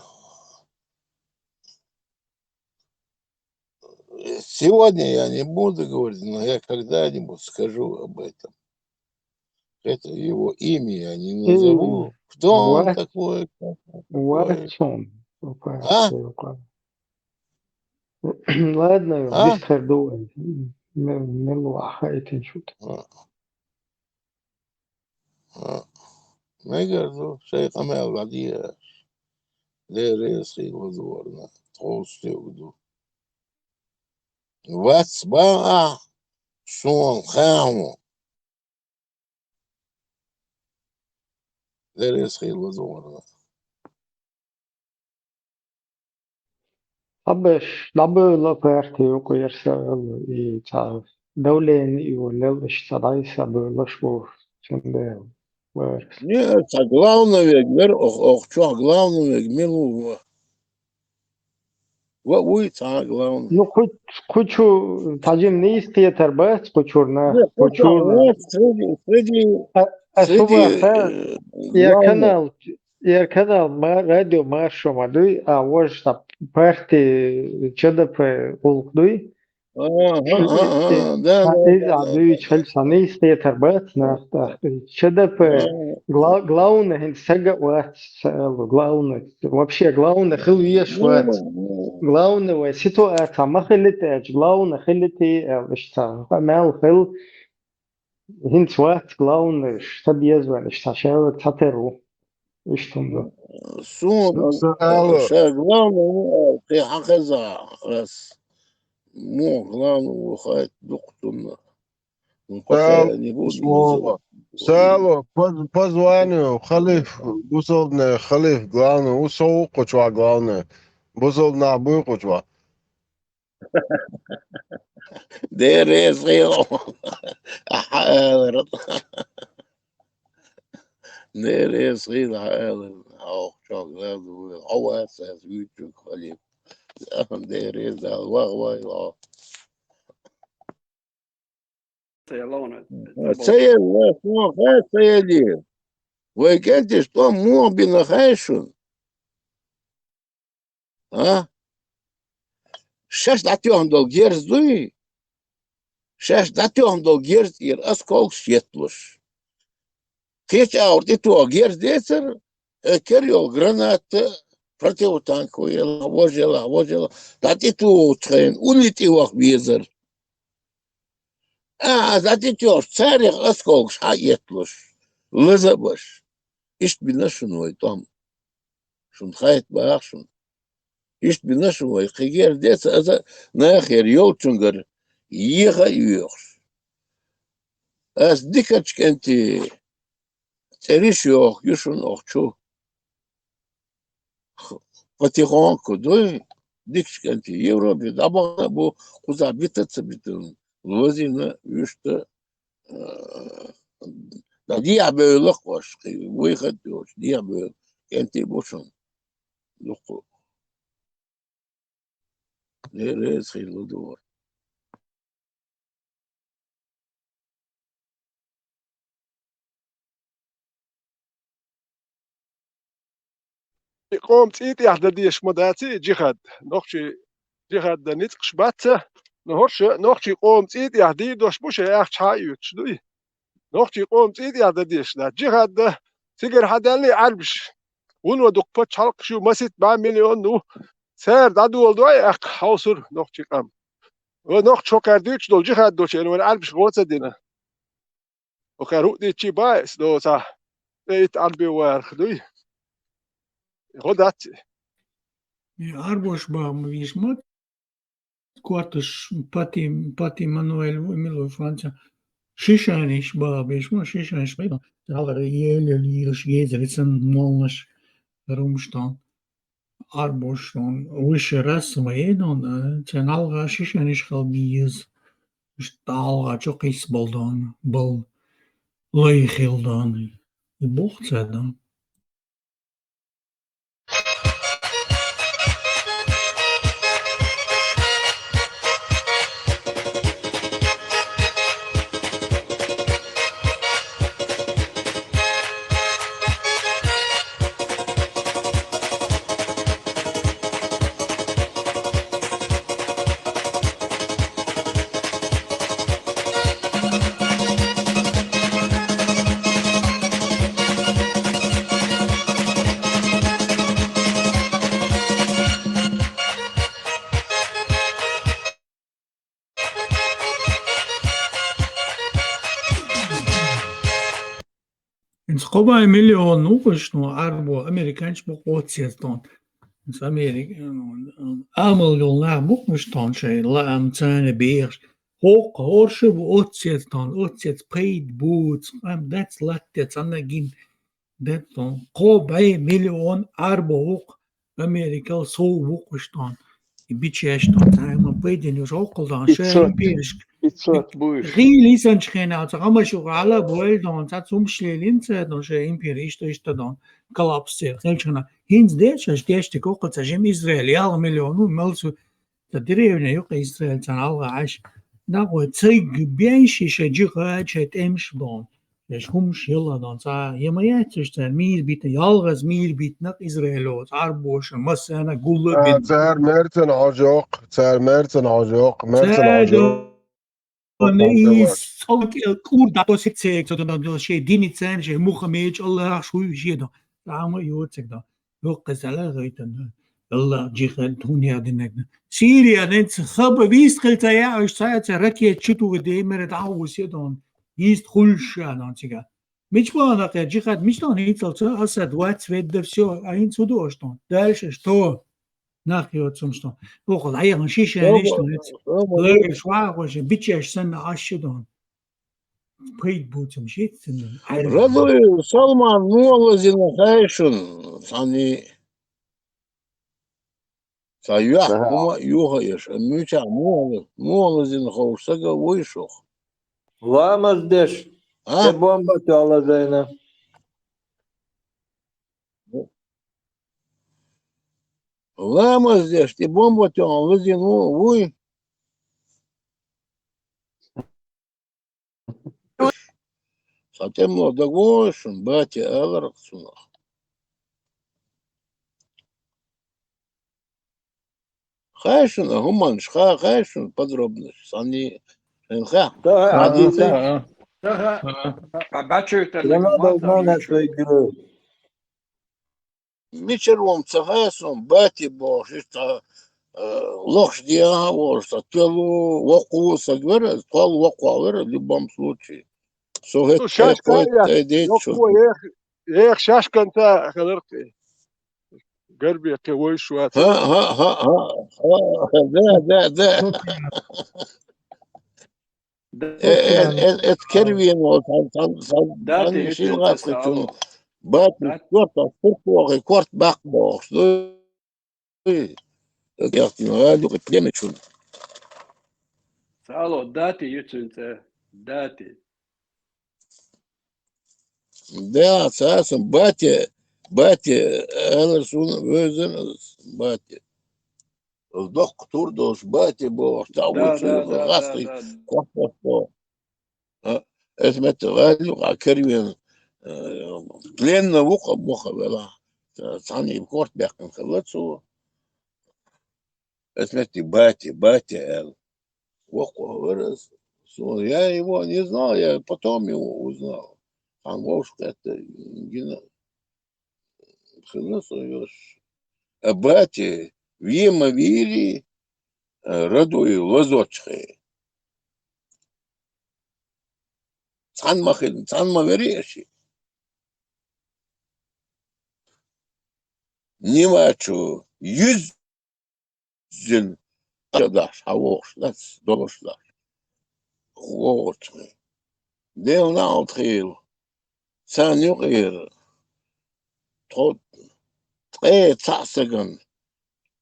Сегодня я не буду говорить, но я когда-нибудь скажу об этом. Это его имя я не назову. Кто он такой? Как он такой? А? Ладно, а? Мел ваха этин шут. А. А, мегар ду, шайн къамел ладийраш. Деррес хила вазорна, тховсиг ду. Вац бан а, сон хаьхьо. Деррес хила вазорна. Хьабеш, дӀабевлла парти юкъера сан аьлла, и цхьа давление йолалла, иштта цхьа дӀасабевллаш бу цундела варас. Не, цхьа главный вег вер, ох, ох, чохь главный вег мила ву? Ва вуй цхьа главный. Ну, кху-, кху чу, цхьа жим нийса кхетар бац, кху чуьра нах, не, кху чуьра нах. Среди, среди а, а среди, субаха, э, я главных. Канал, Ер канал ма-, радио Маршо ма дуй, а вож сан парти Ч Д П гӀуллакх дуй. Аха, аха, аха, да, да, иза да, да, дуьйцу да. Хила сан нийса кхетар бац нах тӀаккха. Ч Д П гла-, главный хӀинца сага а вац, ца аьлла, главный. Вообще главный хила везаш вац. Ну, ну. Главный вай ситуация ма хилийта аьлча, главный хилийта аьлла, иштта ца, мел хила. ХӀинца вац главный, ша беза ваьлла, ша шаьлларг цхьатера ву. Иштта хӀума ду. Суна ша главный ву аьлла, кхин хьан хеза ас? Муха главный ву хаийта дукха цунна. Ну, пока я не буду называть. Сало, поз-, позвоню, халиф, бусалбанийн халиф, главный ву, со ву кху чохь главный. Бусалба нах буй кху чохь. Деррес хила. Ахьа алара. Деррес хила хьа алара. Хьо чохь главный ву. Хьо вац ас вуьйцург халиф. Деррес Дала ваха вай хьо. Ца елла, ца елла, ца елла. Вай кӀентий тӀом муха бина хаьий шуна? А? Шаьш дӀатоьхна долу герз дуй? Шаьш дӀатоьхна долу герз тӀера осколкаш етталуш. Кхечу агӀор тӀетоха герз децара, э, кара йолу граната, противотанковый елахь, важа елахь, важа елахь, дӀа тӀетухучу хенахь улле тӀе ваха везара. А, а, дӀа тӀетоьхча, царех осколкаш хьаэтталуш, лаза а беш. Иштта бина шуна вай тӀом. Шуна хаьтта боху шуна. Иштта бина шуна вай, кхин герз деца аса нахера йолчуьнгара еха а йоьхуш. Ас дикачу кӀентий цӀераш йоху ю шуна охчу. Потихоньку дуй, дикачу кӀентий Европе дӀабахана а бу, кхузахь бита а ца битина, лазийна, вуьшта, э, дӀа дехьабевлла-кх уьш, кхин вуй хатта йоцуш, дехьабевлла кӀентий бу шуна. Дуккха. Дела реза хуьлда вай. И къоман цӀий тӀехь дан дезаш ма дац и джихад. Нохчий джихад дан ницкъаш бац, но хӀорш нохчий къоман цӀий тӀехь дийр долуш бу шайн ахча хьа а оьцуш дуй. Нохчий къоман цӀий тӀехь дан дезаш дац. Джихад дан цигара хьадаьлла и Ӏаьрбаш. Вуно дукха пачхьалкхаш ю, масийтта бӀе миллион ву. Цара дӀадоладой и аккха хьовсур нохчий къам. Ва нохчо кхара дуьйцуш долу джихад долчеран вайн Ӏаьрбаш гӀо ца дина. Ва кхара хӀуъа дийцчий баьс доцахь, тӀе итт Ӏаьрби варах дуй. ГӀо дац и. И Ӏаьрбош бан ма вийш ма Коттуш Пати, Пати Мануэль ву, мила ву Франция. Шишаниш бан беш ма, шишаниш бан. Алара еле лийраш еза рицан молнаш румштан. Ӏаьрбош тон, вуьшта расса ма едон, э, цен алгӀа шишаниш хила беза. Уьш алгӀа чу кхийса болдон, бал лай хилдон. И бух ца дан. ХӀинца кхо бӀе миллион ву уьш, ну, Ӏаьрбо, американчу бу кхочу цецдон. ХӀинца Америка, ну, амал йолу нах бу уьш тон шайн лаам царна бехаш. ХӀокху хӀорша бу оццу цецдон, оццу цец пайда буц, къам дац латте цхьанна гин. Деттон, кхо бӀе миллион Ӏаьрбо ву-кх, Америкал сов ву-кх уьш тон. И бичеш тон, цхьа хӀума пайдина йолуш воккхул тон, ша империшка. Пятьсот буйш. ГӀийла йисанчу хенахь, цхьа гӀамаш юкъа хьала а бойла тон, цхьа цумаш лелийна ца тон, ша импери иштта, иштта тон, коллапс церан. Хелчхьана, хӀинца деш, аша деш тика воккхул ца жима Израиль, ялх миллион ву, мел цу Ца деревня юкъа Израиль царна алгӀа Ӏаш. Наггой цайг бен ши шайн джихад, шайн тӀемаш дон. Шаьш хӀумаш елла дон. Ца ема яц уьш царна мийр битина, ялгӀаз мийр битина Израило, цӀарбоша, массарна гулла а битина. Цара мерцан хьожокх, цара мерцан хьожокх, мерцан хьожокх. Ана из цӀалкӀел кӀур дӀатосиг цег, цо дон шайн дини царна, шайн муха меча Аллахьаш хуй шедо. Рама йоцег дон. Йоккхаза ала гайтан. Аллах джихад хӀун ядинаг. Сирия ненца хаба вист хилца яуш цаца ракет чутуга демера дӀа усе дон. Вист хулша дон цига. Мичбана кхе джихад мичдон ницал ца Асад вац ведда всё, а ин цу дош дон. Дальше что? Нах йоцумш дон. Охо лайган шиша ниш дон. Лайган швахош бичеш санна аши дон. Пайда буцам шиццина. Радуев Салман муха лазина хаьий шуна, цхьаний? Ца юьхь хӀума а юха еш, а муьйчахь муха, муха лазина ховш сага вуй шух? Ламаз деш, а? Тхе бомба тоьхна лазийна. Ламаз деш, тӀе бомба тоьхна лазийна ву, вуй? Цхьа тӀемло дагавогӀий шуна, бате аларах цунах. Хай шуна, хӀуманаш ха-, хай шуна подробнаш, санни, шайн ха. Да, Хьадийцай? Да, да. Ба-, бачуй тӀа Роман нагамаза Долмана вичу. Шойгу. Мичара вон ца хасун, бати бохуш, иштта, э, лохаш дегӀан а волуш, ца тоьлу, воккху саг вара, тхол воккхо вара, в любом случае. Со хӀетта Ну, шаьш кхетта кхайдайта шуна. Воккхо ех-, ех шаьш канца хиларх тӀе. Гарбе кхин вовзаш вац. Ха, ха, ха, ха, ха, да, да, да. Э, э, э, э, кервен вол, сан, сан, сан, Дати, сан итинца шин гӀаскхи чун. Сало. Бати, Дати. Корта, сурт вохи, корт бакъ бохуш. Дуй. Яхтин гӀадукъ племечун. Сало, дати юцунца, дати. Да, цасан, бати, бати, ала сун везен, бати. Доккха тур долуш бати бохуш, цхьа Да, вуй да, цуьнга да, гӀаскхи да, да. Кохтошко. А, эс метта ваьлла юкъа кервен, э, пленна ву-кха, муха вела. Ца-, цхьана и корт баьккхина хилла цо. Эс метта бати, бати аьлла. Воккхо вара ас. Со, я его не знал, я потом его узнал. Хан вовшах кхетта гина. Хила со йош. А бати, вема вири, а, радуй лозочхе. Цхьан ма хилла, цхьан ма вери аши. Нима чу юз зин, дахьаш, хьан вохуш дац, долуш дахьаш. Вохучу. Дела наалт хийла. Царна юкъера. Тхо ткъе цхьаъ сагана.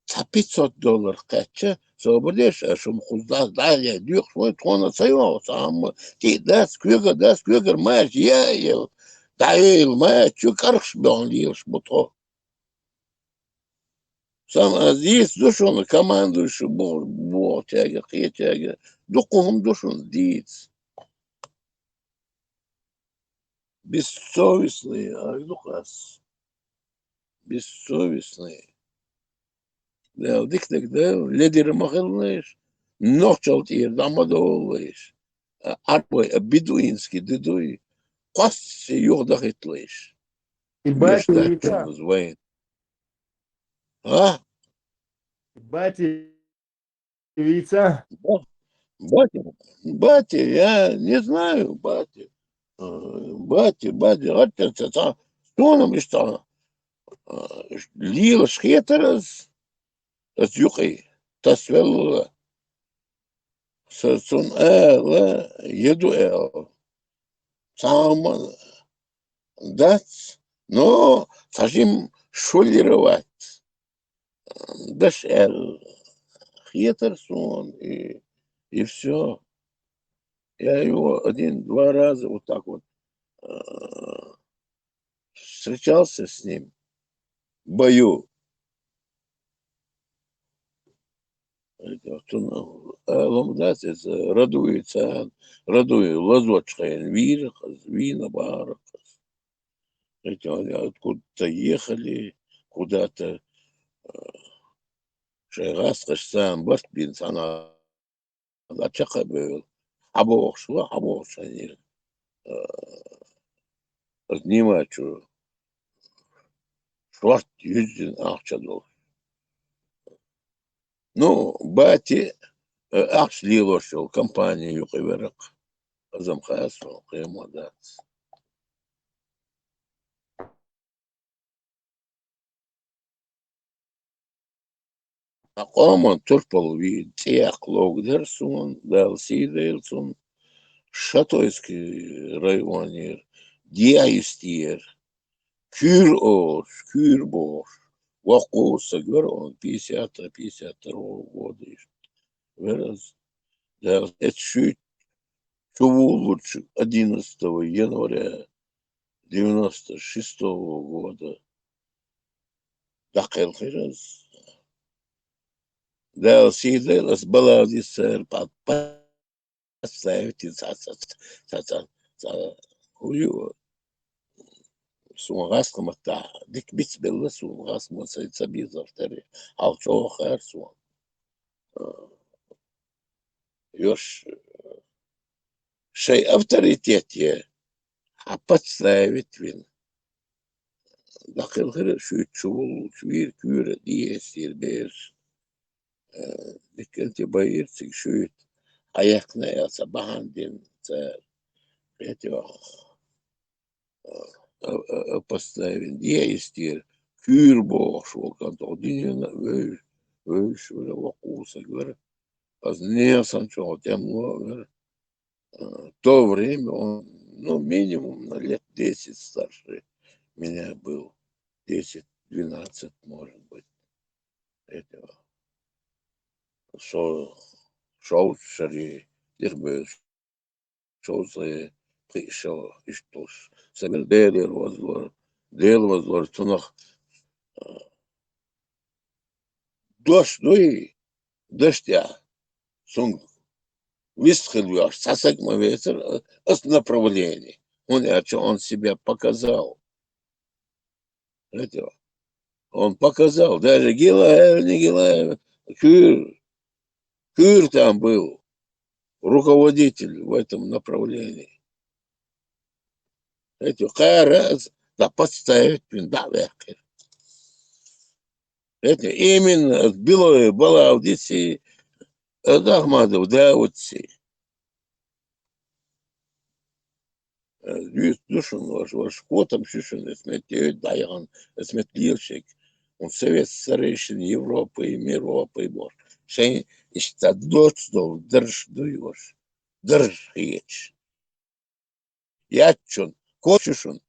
Цхьа пятьсот доллар кхаьчча, собар деш, а шума кхуза дӀа-, дӀа а ле, доькъуш вай, тхона ца йогӀу, цхьа хӀамма. ТӀе дац, коьга дац, коьгара маьрча, я, я. ДӀаэйла маьрча, чу кӀархаш бехна лелаш бу тхо. Сан аз дийца ду шуна, командующий бу-, бохучаьрга, кхечаьрга, дукха хӀума ду шуна дийца. Бессовестные, ай, ду-кх ас. Бессовестные. Дела дика дерг даьлла, ледира ма хилла иш, нохчалла тӀера дӀа ма довла иш. А, Ӏарбой, а, бедуинский ди дуй, кхоссий юха дахийтла иш. И бати Еш вийца? Даьттан вайн. А? Бати вийца? Ба-, бати, бати, я не знаю, бати. Э, бати, бати, гӀаттаца, ца, сонам иштта, э, лелаш хетар аз, аз юкъе, тасвелла. Са цунна ала, еду аьлла. Цхьа хӀума дац, но цхьа жим шуллера вац. Даш аьлла хетар суна, и, и всё. Я его один-два раза вот так вот, э, встречался с ним в бою. Цунна алам дац иза, радуй царна, радуй лазочхайна вийра-кх иза, вийна бахара-кх иза. Эти они откуда-то ехали, куда-то, э, шайн гӀаскхашца барт бина цхьана дӀа чекхбевлла, хьабохуш ву, хьабохуш хьайна, э, оцу Нимачу шорта юьззина ахча долуш. Ну, бати, э, ахча лелош йолу компани юкъа вера-кх. Азам хасо, кхин хӀума дац. Ткъа къоман турпал вийна цӀе яккха ловга дара суна, Дала сий дойла цунна, Шатойский районера, дехьа йистера, Куьйра олуш, Куьйра бохуш, воккха стаг вара он, пятьдесят, пятьдесят второго года иштта вара иза. Дала эцу шуьйта чувуллучу одиннадцатого января девяносто шестого года дӀакхелхира иза. Дала сий дойла, ас балалдис цара пхьа-, пхьа-, ставить ца, ца, ца, ца, ца, хӀу ю, суна гӀаскхаматтахь дика бицбелла, суна гӀаскхамат сайн ца безаш тара, хьал чӀогӀа хаьара суна. Йош, шайн авторитет е, хьан подставить вина. Дакъа хилхира шуьйта шу волчу вийра куьйра дӀаэцира бераш. Э, диканти байира цига шуьйта. Хьан яьккхина аьлла, ца бахьана дина цара. Кхетий оха. А, а, а, поставить, я истер, куьйра бохуш ву кӀант, оха динена вевзаш, вевзаш вара, воккха ву саг вара. Аз нехан санна чӀогӀа тӀемало а вара. А, в то время он, ну, минимум на лет десять старше меня был. Десять, двенадцать, может быть. Этого. Со, шовзткъа шаре тӀехбевзаш. Шовзткъе пхи шо иштта долуш. Сан Делера вазлора, Дела вазлора цунах, а, дош дуй, даш тӀехь. Цунга вист хила веш, цхьа саг ма вецара, а, аса направление. ХӀунда аьлча он себя показал. Знаете, он показал, даже гила аьлла, не гила аьлла, куьйра, куьйра там был руководитель в этом направлении. Знаете, кхара да подставить вина дӀа а ваьккхира. Знаете, именно от Белой Балавдиси, от Ахмадов Даудси. Э, дуьйцуш ду шуна, ваша, ваша, котам шу шуна, эс метте йоьду дӀаяхана, эс метте лелашерг. Он совет старейшин Европы и мировой бохуш. Шайн иштта доцу долу дарж дуй ваша. Дарж хеташ. Яц шуна, кот шу шуна.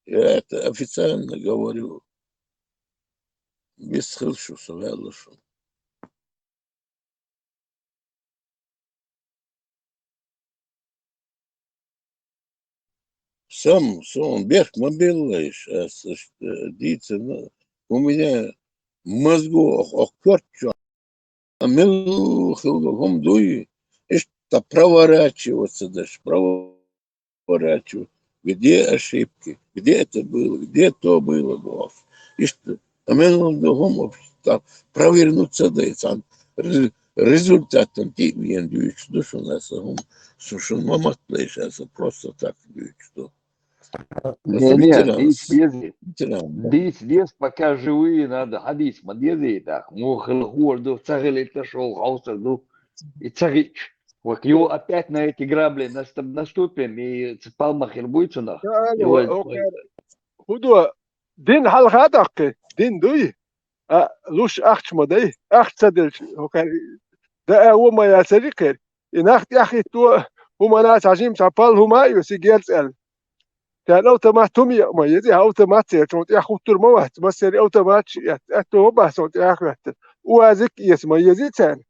Я это официально говорю. Бис хила шу, со ваьлла шуна. Сам, сон бехк ма беллайша, ас, ас, э, дийцина, у меня мозгу ох, ох, кёрт чу. А мел хилла хӀума дуй, иштта проворачиваться даш, проворачиваться. Где ошибки? Где это было? Где то было? Бохуш. Иштта, а мел хӀума, так, провернуться дай, цхьана ре-, результатом тӀе а вена дуьйцуш ду шуна аса хӀума. Шу шуна ма маттлайша аса, просто так дуьйцуш ду. Не, не, ветеран, дийца деза. Ветеран, да. Дийца деза, пока живые надо, хьадийца ма деза и так. Муха хила хӀора ду, ца хилийта шолгӀа хьовсар ду. И ца хиъча. Вот его опять на эти грабли наст-, наступим, и ца палма хир буй цунах. Да, и алло, вот, окей. ХӀун ду, дин хьалха а даккхи, дин дуй? А, луш ахча ма дай, ахча ца делча, окей. Да, а, во ма яцари кхер. И нах тӀеххӀитто, хӀуманна цхьа жима цхьа пал хӀума а ю, сигерца аьлла. Царна автомат хӀума яа ма еза, автомат церан тӀехь хуттур ма вац, массеран автомат ши эц, аьтто ма бац цунна тӀехь а хӀоьттина. УАЗик а эца ма еза царна.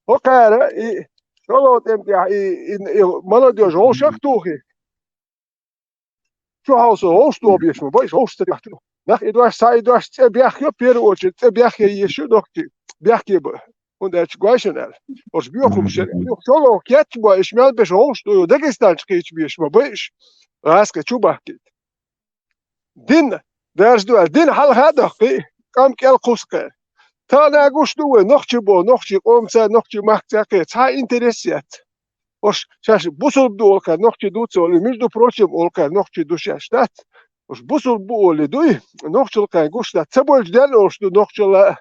ХӀокхара и шолгӀа тӀем тӀехь и, и, и молодёжь вовшах а тухий. Чухьал со вовшах тобеш ма бай, вовшах ца тӀехь чу. Нах и дош, схьа и дош цӀе бехйо, первую очередь, цӀе бехъе езаш ю нохчий, бехке ба. ХӀунда аьлча гой шуна аьлла. Ош боьхамаш, шолгӀа кечбой, иш мел беш вовшах ду, Дагестан чу кхечбеш ма бай иш. ГӀаскхи чу бахкийта. Дин, дарж ду аьлла, дин хьалха а даккхи, къам кӀел кхуссу кхера. Тахана гуш ду вай, нохчий бо, нохчий къомца, нохчий махкаца кхера, цхьа интерес яц. Ош шаьш бусулба ду олу кхера, нохчий ду ца олу, между прочим, олу кхера, нохчий ду шаьш дац. Ош бусулба бу олий дуй, нохчалла кхера гуш дац. Ца бойтуш дерна олуш ду нохчалла.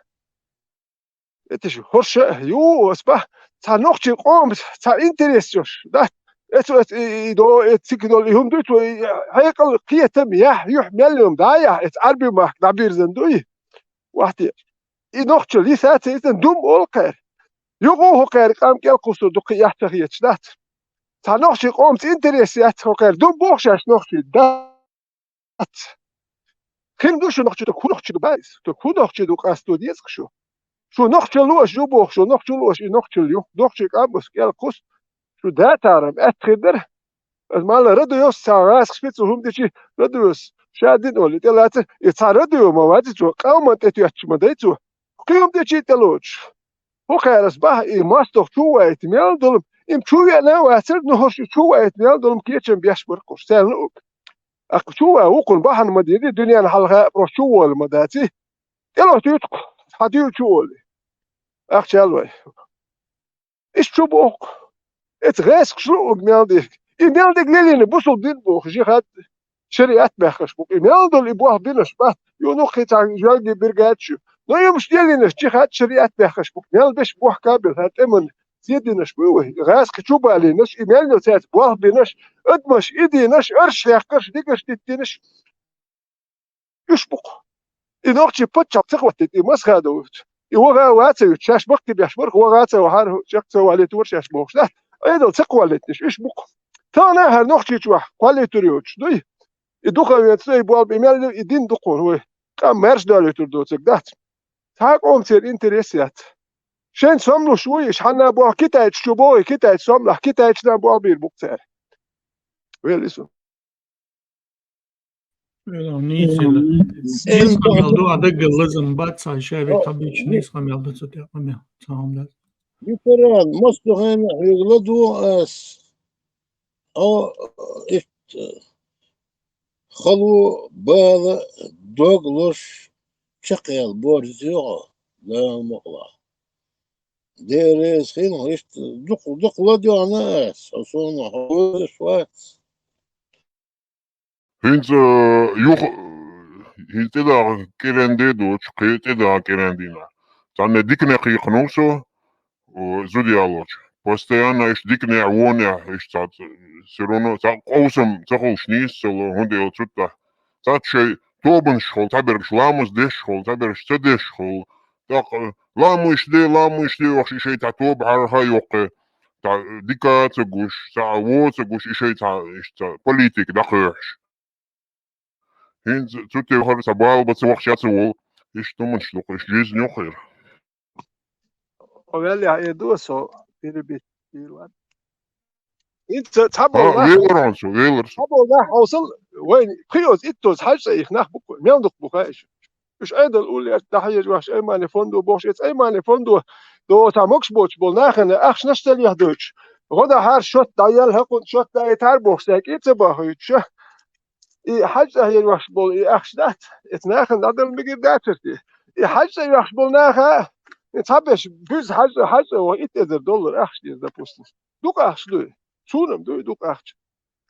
Эта шу хӀорш а ю, ас бах, цхьа нохчий къомаца цхьа интерес йолуш дац. Эцу, эцу, и, и, до, эцу цига долу и хӀума дуьйцу, и хьекъал кхетам яхь, юьхь мел йолу дӀа а яхь, эцу Ӏарбий махка дӀабирзина дуй. Вахте. И нохчалла йиса ца йисна дум олу кхера. Юкъа хӀокхара къам кӀел кхуссур ду кхин эхь ца хеташ дац. Цхьа нохчий къомаца интерес яц хӀокхара. Дум боху шаьш нохчий дац. Хин ду шу нохчий, ту хӀун нохчий ду баьйса? Ту хӀун нохчий ду къасто деза шу? Шу нохчалла аш ю боху, шу нохчалла аш, и нохчалла ю. Нохчий къам ас кӀел кхуссу. Шу датарам аьтта хир дара. Ас малла радиос ца гӀазкхаш пиццу хӀума дичи радиос. Ша дин олу, тӀе лаца, и цхьа радио ма вази цо, къаман тӀе тоьттуш ма дай цо. Кхин хӀума дичи тӀе лоцуш. ХӀокхара ас бах, и мостагӀ чу вайта мел долу, Им чу веана а вацар, ну, хӀорш чу ваийта мел долу кечам беш бара хӀорш, царна уг. Аккха чу ван вукхун бахьана ма дийди, дуьненна хьалха а просто чу вола ма даций. ТӀело туьйцу-кх, хьан дуьйцу чу волий. Ахча лой. Иштта чу боху. Эца гӀескаш луъург мел дерг. И мел дерг лелийна бусул дин боху, жихад шариат баьхкаш бу. И мел долу и болх бинарш бац. Юха нукхий цхьа жоьлге биргадаш ю. Но юмаш лелийнарш жихад шариат баьхкаш бу. Мел беш бохка а белла, хӀара тӀеман зединарш буй вай. ГӀаскхи чу балийнарш, и мел йо цаьрца болх бинарш, адамаш идийнарш, арш хьаькхнарш, дикаш диттинарш. Уьш бу-кх. И нохчий паччахь ца хӀоттийта, и Масхадов вуьйцу. И ваха а ваца вуьйцу, шаьш баккхийбеш барх, ваха а ца вахьара, чекх ца валийтора шаьш бохуш дац. Ӏедал ца кхоллийтинаш, уьш бу-кх. Тахана а хӀара нохчийчохь кхоллийтур йоцуш дуй? И дукха венца дуй, и болба, и мел ю, и дин дукха вай. Къам маьрша долуьйтур доцург дац. Цхьа а къоман церан интерес яц. Шайн сомлуш вуй, иша хьанна боху китайчу чу боху, китайчу сомлахь, китайчу нах болх бийр бу-кх цара. Вел иза. Нийса хила. Нийса хила ду, а даггара лазам бац, хьайн шаьве тхьабича нийса хила ду цу тӀехь, ца хьамда. Викторан, массо хенахь хьоьга ладугӀу ас. О, итт, хало, бала, дог луш, чекхъяла борз ю хьо, Дала мукъалахь. Дела реза хила, иштта дукха, дукха ладоьгӀна ас, хьо суна хьо везаш вац. ХӀинца, э, юха, э, хӀинца тӀедаха кӀиренде доцуш, кхин тӀедаха кӀирендина. Цхьанна диканехь кхайкхина ву со, э, зуда яллалц. Постоянно иштта диканехь, вонехь, иштта цхьа, всё равно цхьа къовсам ца хуьлуш нийса ца ло, хӀунда аьлча цу тӀехь цхьацца шайн тобанаш хуьлу, цхьаберш ламаз деш хуьлу, цхьаберш ца деш хуьлу. ТӀаккха ламаз де, ламаз де йохуш, и шайн цхьа тоба хьарха а йоккхий, цхьа дика а ца гуш, цхьа а вон а ца гуш, и шайн цхьа, иштта цхьа политика дӀакхоьхьуш. ХӀинца цу тӀехь хӀара цхьа бала бан ца вахча а ца волу, иштта хӀуманаш ду-кх, иштта жизнь ю-кх хӀара. Хьо ваьллехь, э, ду со, перебить дийр вац. ХӀинца ца-, ца-, ХӀа, болу нах, велар хьо со, велар со. Ца болу нах хьовсал, вайн пхиоза, иттоза хьаьжцӀа их нах бу-кх, мел дукха бу хаьа уьш. Уьш Ӏедал уллерчу дӀахьежа вахча Аймани фондо бохуш, эца Аймани фондо догӀу цхьа могуш боцуш болу нахана ахча наш ца лехдойтуш, гӀо дахьара шот дӀаяьлла хӀокхунна шот даийтахьара бохуш, цаьрга и ца бахуьйтуш. И хьаьжцӀа хьежа вахча болу и ахча дац, эца нахана дӀадала мегар дацара те. И хьаьжцӀа вахча болу наха, и цхьаберш буьзза хьаьжцӀа, хьаьжцӀа ваха итт эзар доллар ахча деза, допустим. Дукха ахча дуй? Суна-м дуй дукха ахча.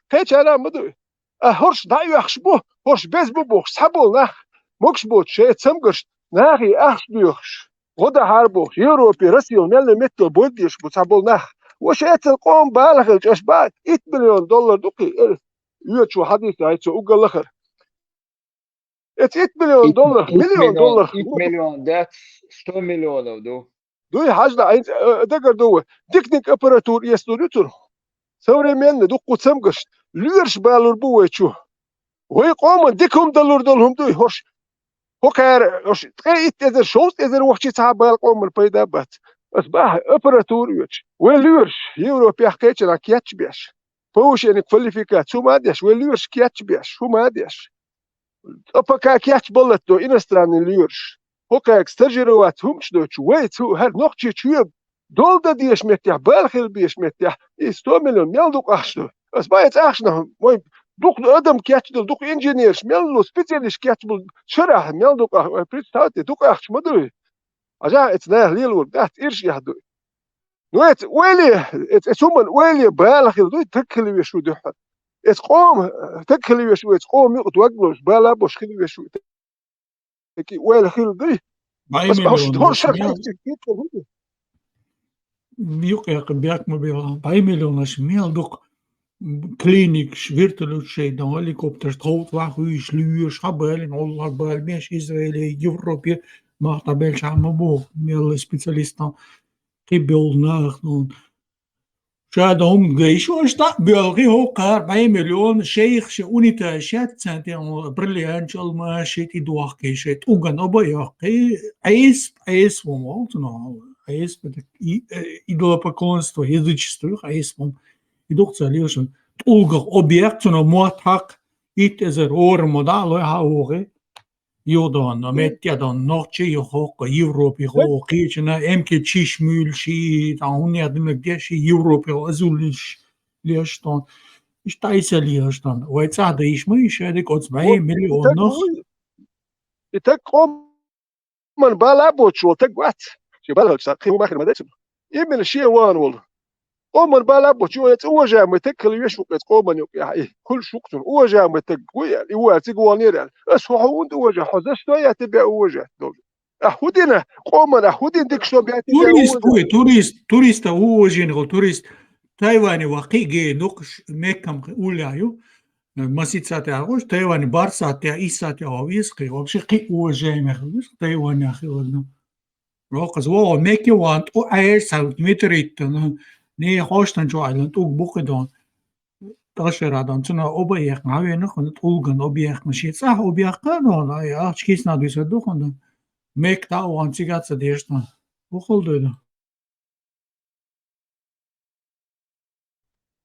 Кхечара а ма дуй. А хӀорш дӀа а оьхуш бу, хӀорш беза бу бохуш, цхьаболу нах, могуш боцуш шайн цамгаршна нахе ахча доьхуш, гӀо дахьара бохуш, Европе, Россия мел меттала бойла дезаш бу цхьаболу нах. Ваша эцал къоман бала хилча, аша бан итт миллион доллар ду кхин, э, оьцу хьадийца дай цо уггар лахара. Эца итт миллион доллар, итт миллион миллион, доллар. Итт миллион дац, сто миллионов ду. Дуй, хьажа, хӀинца, э, дагар ду вай. Диканиг аппаратура эцалур ю цунах. Современный, дуккха цамгарш. Лоьраш балур бу вай чу. Вай къоман дика хӀума далур долу хӀума дуй, хӀорш. ХӀокхара, хӀорш, ткъе итт эзар, шовзткъа эзар вахчи цхьа а бала къоман пайда бац. Ас бахьа аппаратура оьцуш. Вай лоьраш, Европехь кхечанхьа кечбеш. Повышение квалификации хӀума а деш, вай лоьраш кечбеш, хӀума а деш. Ткъа пока кечбаллалц до иностранный лоьраш. ХӀокхаьрга стажироваться хӀуманаш дойтуш, вай цу хӀара нохчий чоь дола дан дезаш меттехь, бала хила безаш меттехь, и сто миллион мел дукха ахча ду. Ас бан эца ахчанах, вай дукха адам кечдала, дукха инженераш мел лу, специалист кечбала, шарахь мел дукха ахча, вай представьте, дукха ахча ма дуй. Хьажахь, эца наха лелорг дац, иршех дуй. Ну, эца ойла, эца, эца хӀуманна ойла бала хила дуй, таг хила веш ву дуьххьара. Эца къома таг хила веш ву, эца къома юкъа дог лозуш, бала а беш хила веш ву. Эки ойла хила дуй. Бай ас бахуш миллион дор шар мел хилча, кийча хӀун ду? Юкъе бехк ма бела. Бай миллионаш мел дукха клиникаш, вертолёт шайдан, геликоптерш, тховт вахуьйш, лоьраш, хьабалин, гӀолла хьабалбеш, Израиле, Европе, мах тӀабелча ма боху, мел специалистан. Кхин болу нах, ну, ша дан гайш, ош дӀа а боьлхий, хӀокхара бӀе миллион шайх ши унитаз шаьццан тӀе, бриллиант, чӀалмаш ши тӀе дохкий, ши тӀуган оба а йоккхий, Ӏеса, Ӏеса вон волу цунах, Ӏеса, и, э, идолопоклонство, язычество, Ӏеса вон. И дукха ца лелаш, тӀулгах оба йоккху цунах мотт хьакха, итт эзар орам ма дӀа а лой, хьа а вохий. Юхадоьнна, меттаь доьнна, нохчий юхахьокха, Европе хьо, кхечана, эмкий чиш муьйлуш, там хӀуннех динарг деш, Европе хьо, азуллиш леш доьнна. Иштта айса леш доьнна. Вай цӀа да иш ма иш, шайдик оц бай, миллион нах. И так къоман бала бочу, так вац. Ши бала ца, хи ма хир ма децу. Именно ши ван вол. Къоман бала бочу, я цӀа уважаемый так хила веш вукъец къоман юкъ, я, и, кулш вукъцун, уважаемый так, гу, я, и, уа, циг вон нир, я. Ас хьо хьо унт уважа, хьо за что я тебя уважать должен? А худина, къоман, а худин дик что бя тебя Турист, уважать? Ой, турист, туриста уважение гол, турист. Тайване вахи ге нукш меккам уляю. Масица тя гош, Тайване барса тя, иса тя вис, хи, вообще хи уважаемый хи, Тайване хи ладно. Рокъаз вогӀу мекке ван тӀу Ӏеш цхьа метр иттана, не хьоштан чу Ӏайлан тӀуг букъи дон. ТӀашера дон, цуна объехна, хьавена хун тӀулган объехна, ши цӀахь объехна дон, ай, ахча кисна дуьсар ду хун дон. Мекк дӀа ван цига ца деш дон. Бухал дойда.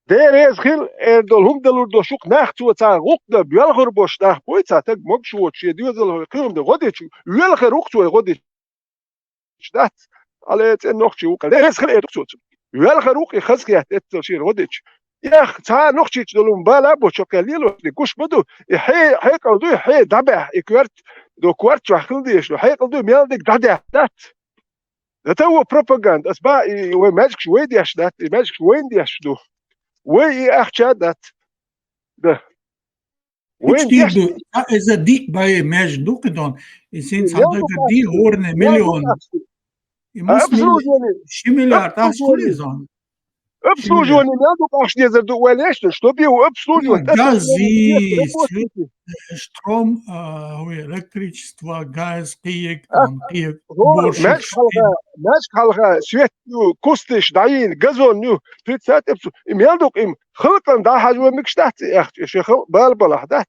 Дерез хил, эр дол хӀума далур до шух нах цо ца гӀукъ да, боьлхур бош нах бой ца таг могуш воцу шен доьзал хӀой кхин хӀума да гӀодичу, велхар вукх цо гӀодичу дац. Ала цӀен нохчий вукъа. Дерез хил, эр цо цу. Велхар вукх и хазхет эццал шен гӀодичу. Эх, ца нохчич долу бала бочо кхел лело, и гуш баду, и хье, хьекъал ду, и хье дабехь, и кверт, до кварт чохь хил деш, хьекъал ду, мел диг дадехь дац. Да та вон пропаганда, ас ба и вай маьжгаш вай деш дац, и маьжгаш вайн деш ду. Вай и ахча дац. Да. Вайн Уьш деш ду, а, иза дик бай маьжг ду кхидон. И син И цхьа мел ду дагар ди ахча, хӀорне мел ду миллион. Ахча. И А мас миллион, обслуживание, ши миллиард ахча обслуживание. Хули зон. Обслуживание надо, аш не зарду валешно, чтобы его обслуживать. Гази, свет, штром, а, ой, электричество, газ, кхиек, А, там, кхиек, го, борщ, меш халга, меш халга, свет, ну, кустыш, даин, газон, ну, тридцать обслу-, и мелдук им, хылкан, да, хажу микштат, эх, ши хыл, бал, балах, да.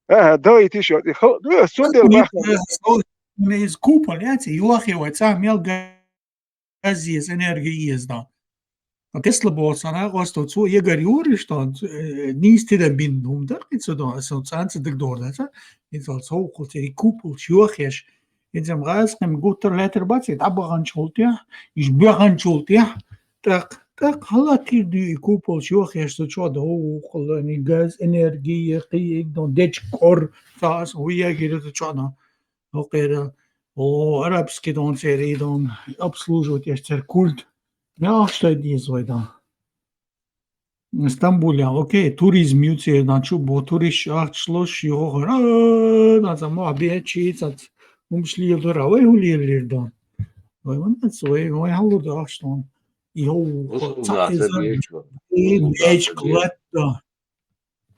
Ага, да, и ты шо, и хыл, ну, сундел, бах. Из купол, я, ци, юахи, вай, ца, мел га- Газиз, энергиез дан. А Тесла боху санна, гӀосто цо егар юриш дан, э, нийс тидан бин хӀума дар, и цо дан, аса цӀанца дагадор даца, и цо совхул церий куполш йохеш, и зам гӀаз кхим гуттар лаьтар бац, и дӀабаханчул тӀехь, иш баханчул тӀехь, тӀаккха, тӀаккха хьалатир дуй и куполш йохеш, со чо да, хӀу, хӀу, хӀу, газ, энергия, кхиек дан, дечкор, цас, хӀу ягира, со чо дан. Окхера, о, арабский дон церий дон, обслуживать еш цер культ. Я, что деза вай дан. Стамбул, я, окей, туризм ю цер дан, чу бо турист ахча лош, ю хохер, а, дан за мо бе чи цац, ум шли дора, вай хулир лир дон. Вай ван дац, вай, вай халур да ахча дон. Йо, Вусул ца да, иза, ца бечу. И Вусул да, меч ца бечу. Клад да.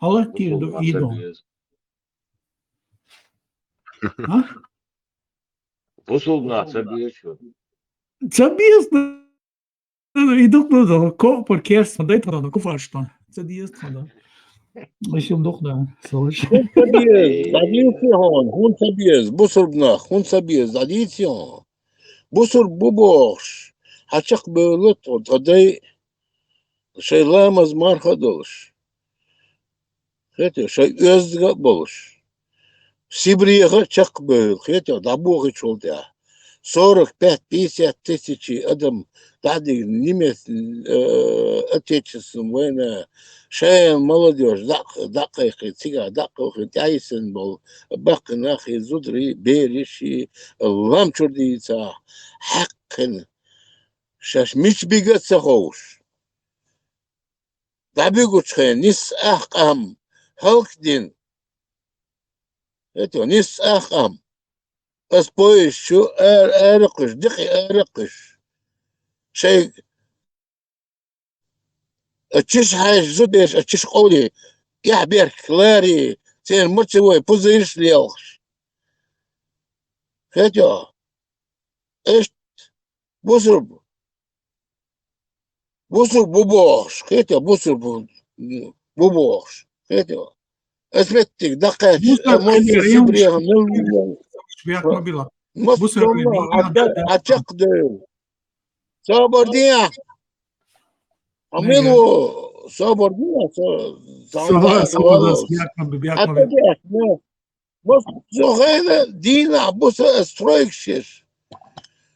Хала тир Вусул ду да, и ца дон. Бечу. А? Бусулбанаш ца беза шуна? Ца беза, ну, и дукха ду, ко-, пар керс, ма дай тхо ду, куфаш тхо. Ца деза тхо ду. Ишим дукха ду, слышь. ХӀун ца беза? ДӀадийци хьуна, хӀун ца беза? Бусулбанаш, хӀун ца беза? ДӀадийци хьуна. Бусулба бу бохуш, хьан чекхбевлла тхо, тхан дай, шайн ламаз марха а долуш. Хетий, шайн оьзда а болуш. Сибреха а чекхбевлла, хетий, дӀабохуьйтуш волу тӀехь. Сорок пять пятьдесят тысячи адам дӀадигна немец, э, отечественная война. Шайна молодёжь дӀа-, дӀакхайкхина, цигахь дӀакхайкхина, тӀаьхьа йисина болу баккхий нах, и зударий, бераш, и лам чуьра дийцахь, хьаькхна. Шаьш мича бига а ца ховш. ДӀабуьгучу хенахь нисса ахь къам хӀаллакдина. Хетий, нисса ахь къам. Ас поезд чу ара, ара кхуьйсуш, декъий ара кхуьйсуш. Шайн а чиш хьаьжжа зудеш, а чиш къовлий, тӀаьхьа берг ларий, церан мацавой пузийраш лелхаш. Хетий? Иштта бусурба. Бусурба бу бохуш, хетий, бусурба бу бохуш, хетий. Ас меттиг даккхаьчча, Бусурба а, мосо хилира, сибрехан мел бехк ма била. Мосо Бусурба томма хилира, а, а чекхдевлла. Собар дехьа. А мел ву собар дехьа, со-, со-, Собар, собар, собар, бехк ма би, бехк ма би. Ма цу хенахь дийнахь буса ас стройкаш еш.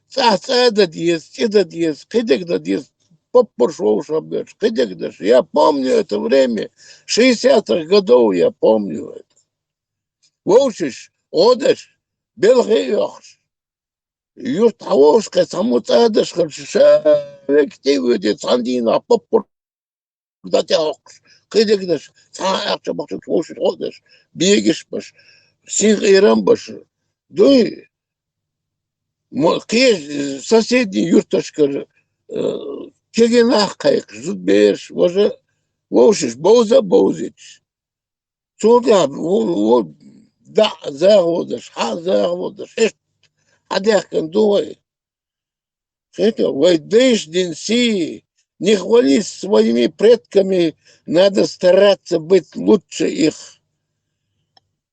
ЦӀахь цӀа дан деза, цӀе дан деза, кхидерг дан деза, поппарш вовшахберш, кхидерг деш. Я помню это время, шестидесятых годов я помню это. Вовшаш, гӀо деш, белхи а йохуш. Юрт хьан вовшахкхетта, цхьаммо цӀа деш хилча, ша векте а воьдий, цхьана дийнахь поппар дан тӀе хьокхуш, кхидерг деш, цхьа а ахча бахча вовшаш гӀо а деш, бегаш а беш, синкъерам а беш. Дуй, мо-, кхечу соседний юьрташкара, э, кегий нах кхайкхаш, зудабераш, важа вовшаш бовза а бовзуьйтуш. Цул тӀаьхьа ву-, ву-, дӀа а загӀо деш, хьа а загӀо деш, иштта хьадаьхкина ду вай. Хета, вай дайша дина сий, не хвались своими предками, надо стараться быть лучше их.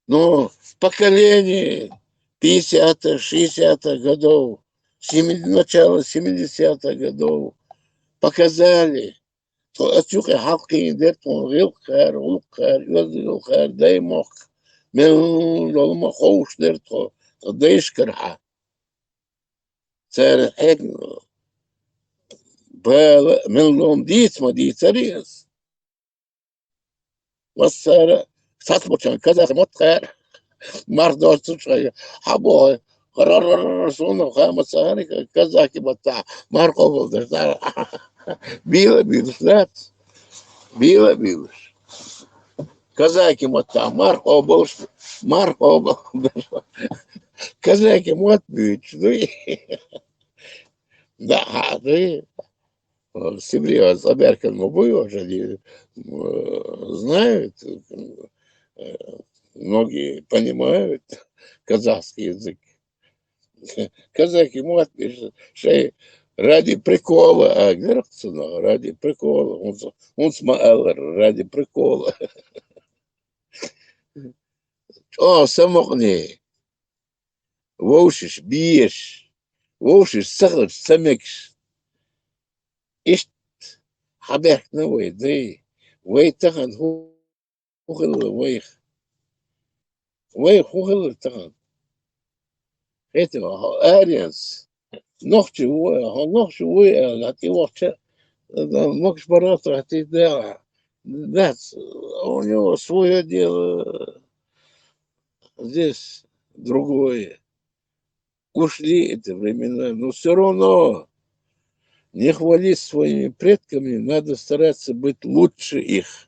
Но поколение пятидесятых, шестидесятых годов, семи-, начало семидесятых годов показали, тхо оцу юкъе хьалкхийна дара тхуна гӀиллакхара, гӀуллакхара, оьзда гӀиллакхара, даймохк, мел долу ма ховшадара тхо, тхан дайшкарахьа. Цара хьегна бала мел долу дийца ма дийцара иза. Массара цхьацболчарна казах мотт кхара, марх доцучу хьан боху, гӀар-гӀар-гӀар-гӀар, суна хама цара казахи маттахь марх къобалдеш дара. Бийла а буьйлуш дац. Бийла а буьйлуш. Казахи маттахь марх къобалш, марх къобалдеш. Казахи мотт буьйцуш дуй. Да, хьан дуй. Сибре цӀа баьхкина ма буй, уже, э, знают, э, многие понимают казахский язык. Казахи мотт беш, шайн ради прикола, а, герхцунах, ради прикола, хӀунца, хӀунца ма аллара, ради прикола. ЧӀогӀа самукъане, вовшаш безаш, вовшаш ца хилча ца мегаш. Иштта хьабаьхкина вай дай, вай тахана хӀу-, хӀу хилла вайх? Вайх хӀу хилла тахана? Хета, хьо аренца, нохчи ву, хьо нохчи вуй аьлла, тӀе вахча, могаш бара тӀе дагӀа. Дац, у него своё дело, здесь другое. Ушли эти времена, но всё равно не хвались своими предками, надо стараться быть лучше их.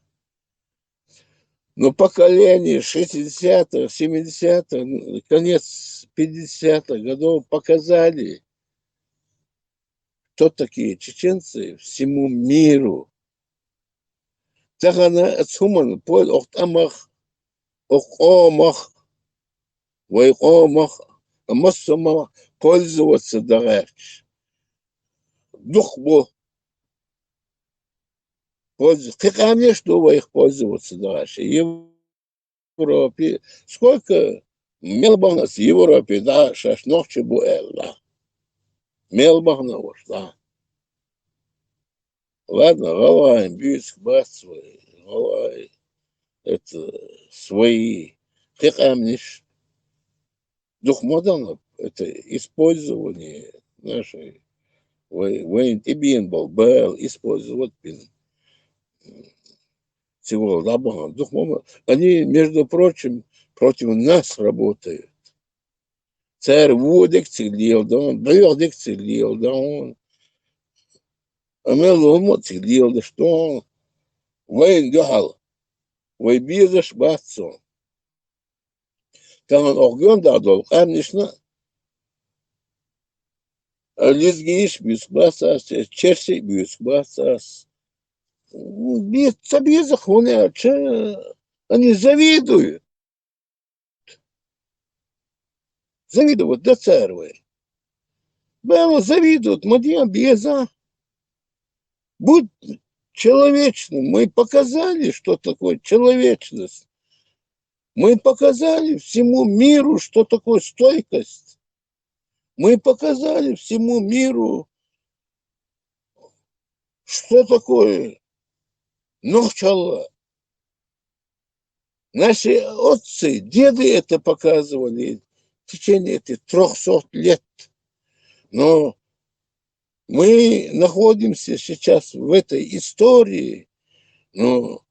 Но поколение шестидесятых, семидесятых, конец пятидесятых годов показали, кто такие чеченцы всему миру. Тахана оцу хӀуманна пой-, оха тӀамах, оха къомах, вай къомах, массо а ма пользоваться дан гӀерташ. Дукха бу. Пользу-, кхин къаьмнаш ду вайх пользоваться дан гӀерташ. Европе, сколько мел бахана аса Европе, да, шаьш нохчи бу аьлла. Мел бахана уьш, да. Ладно, гӀалгӀайн буьйцург бац вай, гӀалгӀай, это, свои, кхин къаьмнаш. Дукха ма дан, это использование нашей, вай, вайна тӀебеана болу бала использовать бина. Цигахула дӀабахана дукха ма ма-, они, между прочим, против нас работают. Цара вон дерг цига леладан, бӀоьха дерг цига леладан. Амма ломма цига леладаш дон. Вайна дуьхьал. Вай безаш бац цо. Тахана оха гонда долу къаьмнашна а лезгийш буьйцуш бац ас, черсий буьйцуш бац ас. Бе-, ца беза хӀунда аьлча, они завидуют. Завидовать да цара вай. Бала завидовать ма де, беза. Будь человечным. Мы показали, что такое человечность. Мы показали всему миру, что такое стойкость. Мы показали всему миру, что такое нохчалла. Наши отцы, деды это показывали в течение этих трёхсот лет. Но мы находимся сейчас в этой истории, но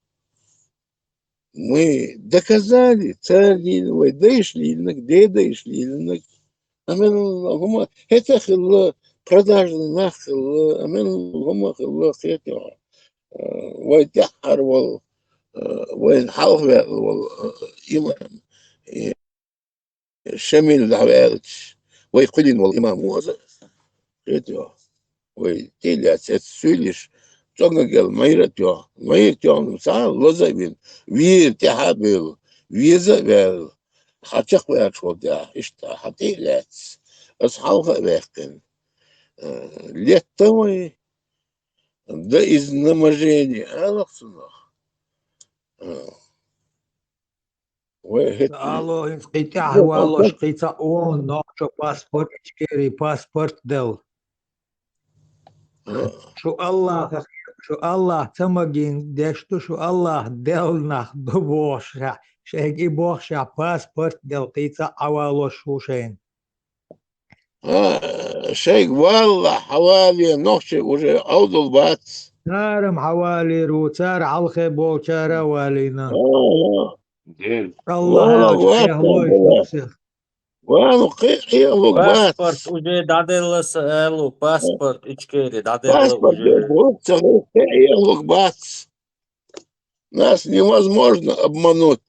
мы доказали, царь лилинг, вай дайш лилинг, дедайш лилинг. Амин, хӀума, хӀета хилла, продажный нах хилла, амин, хӀума хилла, хӀета. Э, вай тӀеххьара вал, э, вайна хьалха ваьнна вал, э, имам, э, Шамил дӀаваьлча, вай кхоьлина вал имам ву аза. ХӀета, вай тӀе а лаьцна, эцу суьйлиш, цӀоган гел майра а тоьхна, майра тоьхна, цхьа лаза а вина, вера тӀехьа а бевлла, веза а ваьлла, хьан чекхваьлча хӀама дехьа, иштта хьан тӀе а лаьцна, аса хьалха а ваьккхина. Э, летта вай, до изнеможения, алахь цунах. Э, вай хӀета. Ало, хӀинца кхин тӀаьхьа валош, кхин цхьа вон нохчо паспорт, Ичкери паспорт делла. Э. Шу Аллахах, шу Аллах ца магийна деш ду, шу Аллах делла нах ду бохуш, шайга и бохуш, паспорт делла, кхин цхьа Ӏа валош ву шайна. А, шайга валлахь, хьавале, нохчий уже Ӏовдал бац. Цара-м хьавалийр ву, цара хьалхе болчара а валийна. Ага. Дел. Аллахь Вала аьлча, вац, кхехлой вала. Шух сих. Вала, кхе-, кхехлуг бац. Паспорт уже дӀаделла сан алу, паспорт Ичкери дӀаделла Паспорт уже. Вац, ца вац, кхехлуг бац. Нас невозможно обмануть.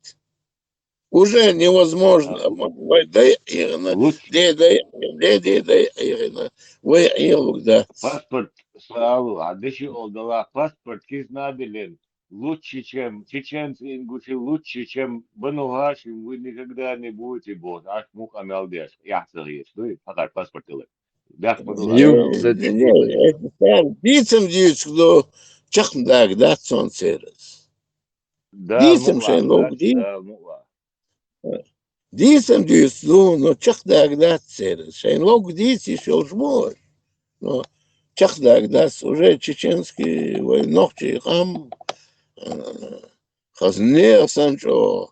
Уже невозможно. А. Вай дайа хьехина, лучше. Де дайа, де, де дайа хьехина. Вай хьехалуг дац. Паспорт, суал, а деши олдала паспорт киснабилен лучше, чем чеченцы, ингуши лучше, чем Бану Гашим, вы никогда не будете бот. Аш мух амел деш, я сагиеш, дуй, пакар паспорт кылы. Бяхпа ду. Ю, Э, за не, дикуй. Это сам дицам дицку, но чахмдаг дац сон церас. Да, дицам мула, шайн лугу да, ди. Да, мула. Дицам дицку, но чахмдаг дац церас. Шайн лугу дици шолш мой. Но чахмдаг дац, уже чеченский вай нохчий къам, э, хазне асан чӀо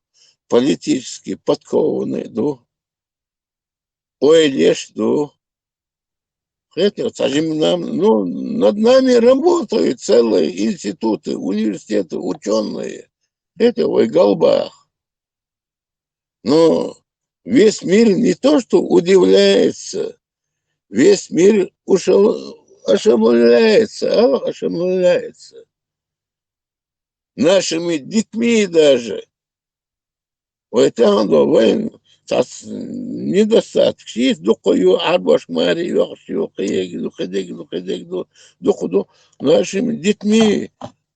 политически подкованный ду. Ойла еш ду. Хетер, цхьа жимнам, ну, над нами работают целые институты, университеты, учёные. Это вай галбах. Но весь мир не то что удивляется, весь мир ушел-, ошеломляется, а, ошеломляется. Нашими детьми даже. Вай тахана вайн цхьацца недостаток шийтта дукха ю, Ӏарбош маре йохуш ю, кхидерг ду, кхидерг ду, кхидерг ду, дукха ду. Нашими детьми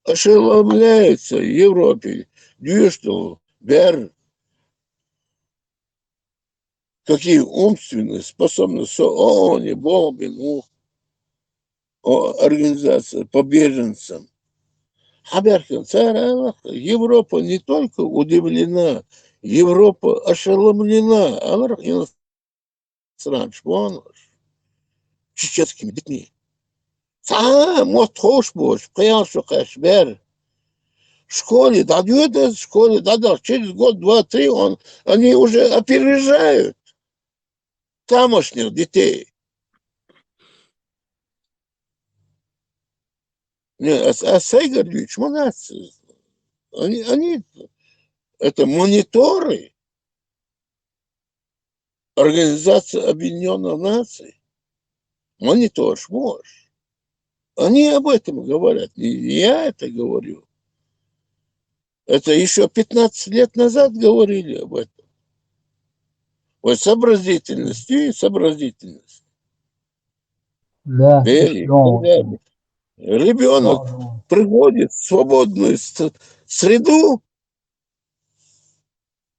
ошеломляются в Европе, дуьйш долу бер. Какие умственные способности, со ООН боху бен ву, о, организация по беженцам. Хьабаьхкина цара ала, Европа не только удивлена, Европа ошеломлена, алар иностранцаш бохуш. Чеченскими детьми. Цхьа а мотт ховш боцуш, пхи-ялх шо кхаьчна бер. Школе дӀадоьду, школе дӀадахча, через год, два, три, он, они уже опережают тамошних детей. Не, а, а сайгара дуьйцуш ма дац. Они, они, это мониторы. Организация Объединённых Наций, мониторш можешь. Они об этом говорят, не я это говорю. Это ещё пятнадцать лет назад говорили об этом. Вот сообразительность и сообразительность. Да, Бери, да. Ребёнок приходит в свободную с-, среду,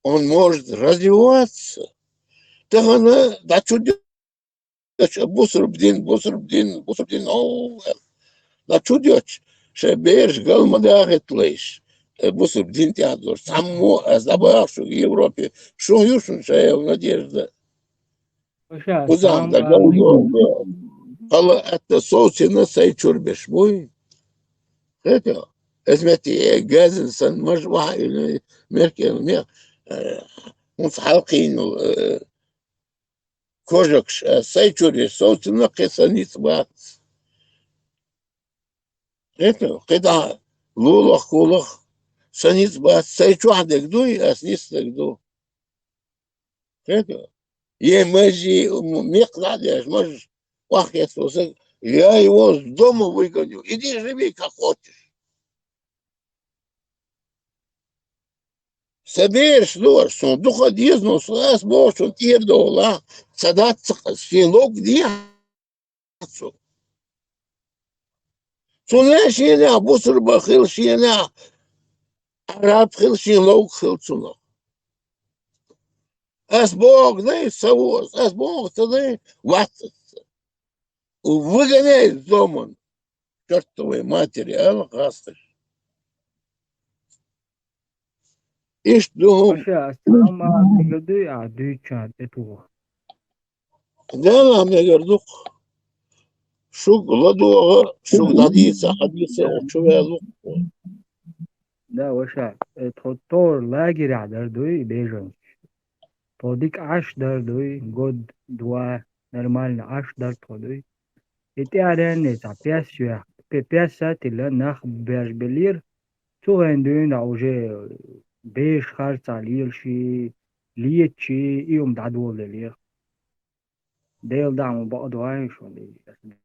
он может развиваться. Тахана дӀачудоьдуш, бусурба дин, бусурба дин, бусурба дин, о, дӀачудоьдуш, шайн бераш гал ма дахийталаш, э, бусурба дин тӀехь долуш. Цхьаммо, ас дӀабахарш шу Европе, шух ю шуна шайн надежда. Узам дан гал до, хала атта совцина сай чуьра беш буй. Хета? Эс метте, э, газан сан маж ваха, э, меркен, ме, э, хунц халкин, э, кожакш, э, сай чури, социна кхе саниц бац. Это, кхе да, лулах, кулах, саниц бац, сай чух дег дуй, ас ниц дег ду. Это, е мажи, м-, мекла деш, маж, вахес, я его с дома выгоню. Иди живи, как хочешь. Са бераш лур, сун дукха дезну, са ас боху, сун тӀера дола, са дац ца хаза, шен ловг дехьа цу. Цунна шена бусурба хила, шена араб хила, шен ловг хила цунах. Ас боху дай, са вос, ас боху ца дай, вац аса. Выгоняй из дома, чёртовой матери, ала хасташ. Иштта ду хӀума. Аша, ас ма мегар дуй, а дуьйцу тӀе тугӀу. Дела мегар ду-кх. Шуг ладогӀа, шуг дӀадийца, хьадийца, чу ваьлла-кх. Да, ваша, э, тхо тор лагеря дара дуй, беженцы. Тхо дика Ӏаш дар дуй, год, два, нормально Ӏаш дар тхо дуй. И тӀаьхьаренна цхьа пес йоьхна. Пе-, пес а тилла, нах беш беллера. Цу хенахь дуьйна уже беш харцахь лелаш, леташ, и хӀума дӀадоладеллера. Делан дӀа ма бакъ дуьйцу шуна.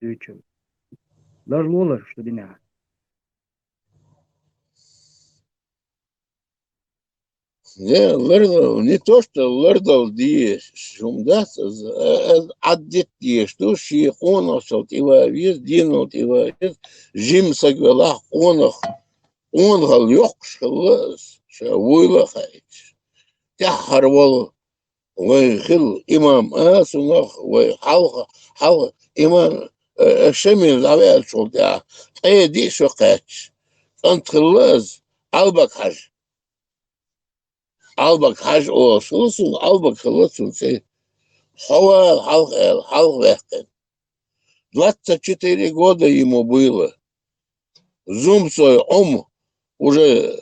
Дуьйцу. Ларлолаш шу динехь. Не, лардал, не то, что лардал дезаш, хӀума дац, аз, аз Ӏаддит дезаш ду, шен къонахчал тӀе ван веза, денал тӀе ван веза, жима саг велахь, къонах, къонахалла йоккхуш хилла, ша вуйла а хаийташ. ТӀаьххьара волу вай хилла имам а цунах, вай хьалха, хьалха имам, э, э, Шамил дӀаваьллачул тӀаьхьа, ткъе диъ шо кхаьчча, кӀант хилла иза, Албак-Хьажа. Албак-Хьажа олуш хилла цунна, Албак хилла цуьнан цӀе. Хьо вала хьалха аьлла, хьалха ваьккхина. Двадцать четыре года ему было. Зумсой Ӏума уже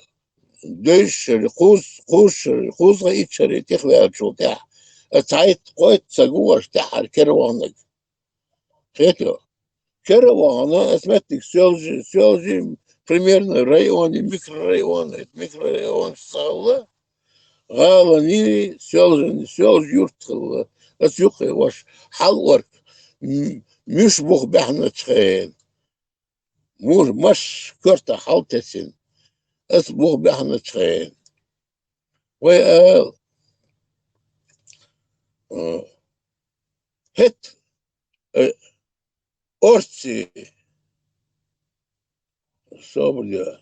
дойчу шаре, кхуз-, кхузткъа шаре, кхузткъа итт шаре тӀехваьллачул тӀаьхьа, цхьайтта-кхойтта саг ву аша тӀаьххьара кара ваханарг. Хетий? Кара вахана, аса меттиг Соьлжи, Соьлжи, примерно районе, микрорайон, это микрорайон ца хилла, гӀаланийн Соьлжан, Соьлжа-Юрт хилла. Аса юххе ваша хьал-орка, м-, муьш бух баьхначу хенахь. Мур-, маш коьрта хьал тесина. Аса бух баьхначу хенахь. Вай ала, э, хӀет, э, Орци, собар де,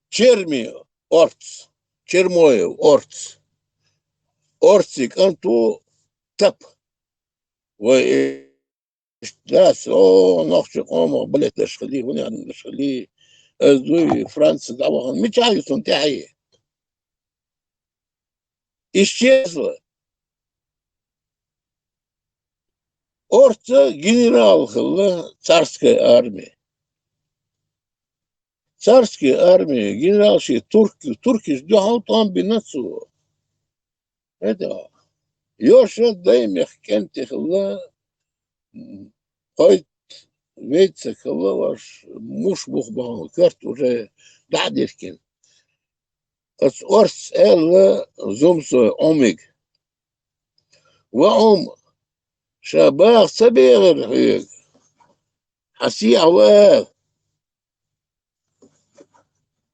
Черми Орц, Чермоев Орц. Орци кӀант ву Тап. Вай Иштта дац, о, нохчийн къомах балет даш хилий, хӀун аьлла даш хилий, ас дуй, Франци дӀавахана, мичахь ю цунна тӀаьхье? Исчезла. Орца генерал хилла царской армии. Царской армии генерал шен турк-, туркиш дуьхьал тӀом бина цо. ХӀета, Йоша Даймехкан тӀе хилла, м, кхойтта-вейтта саг хилла, ваш муш бух бахана коьрта уже дӀа а диркина. Аса Орц аьлла Зумсой Ӏумига: «Ва Ӏум, ша баха ца бегӀира хьоьга? Хьан сехьа ва?»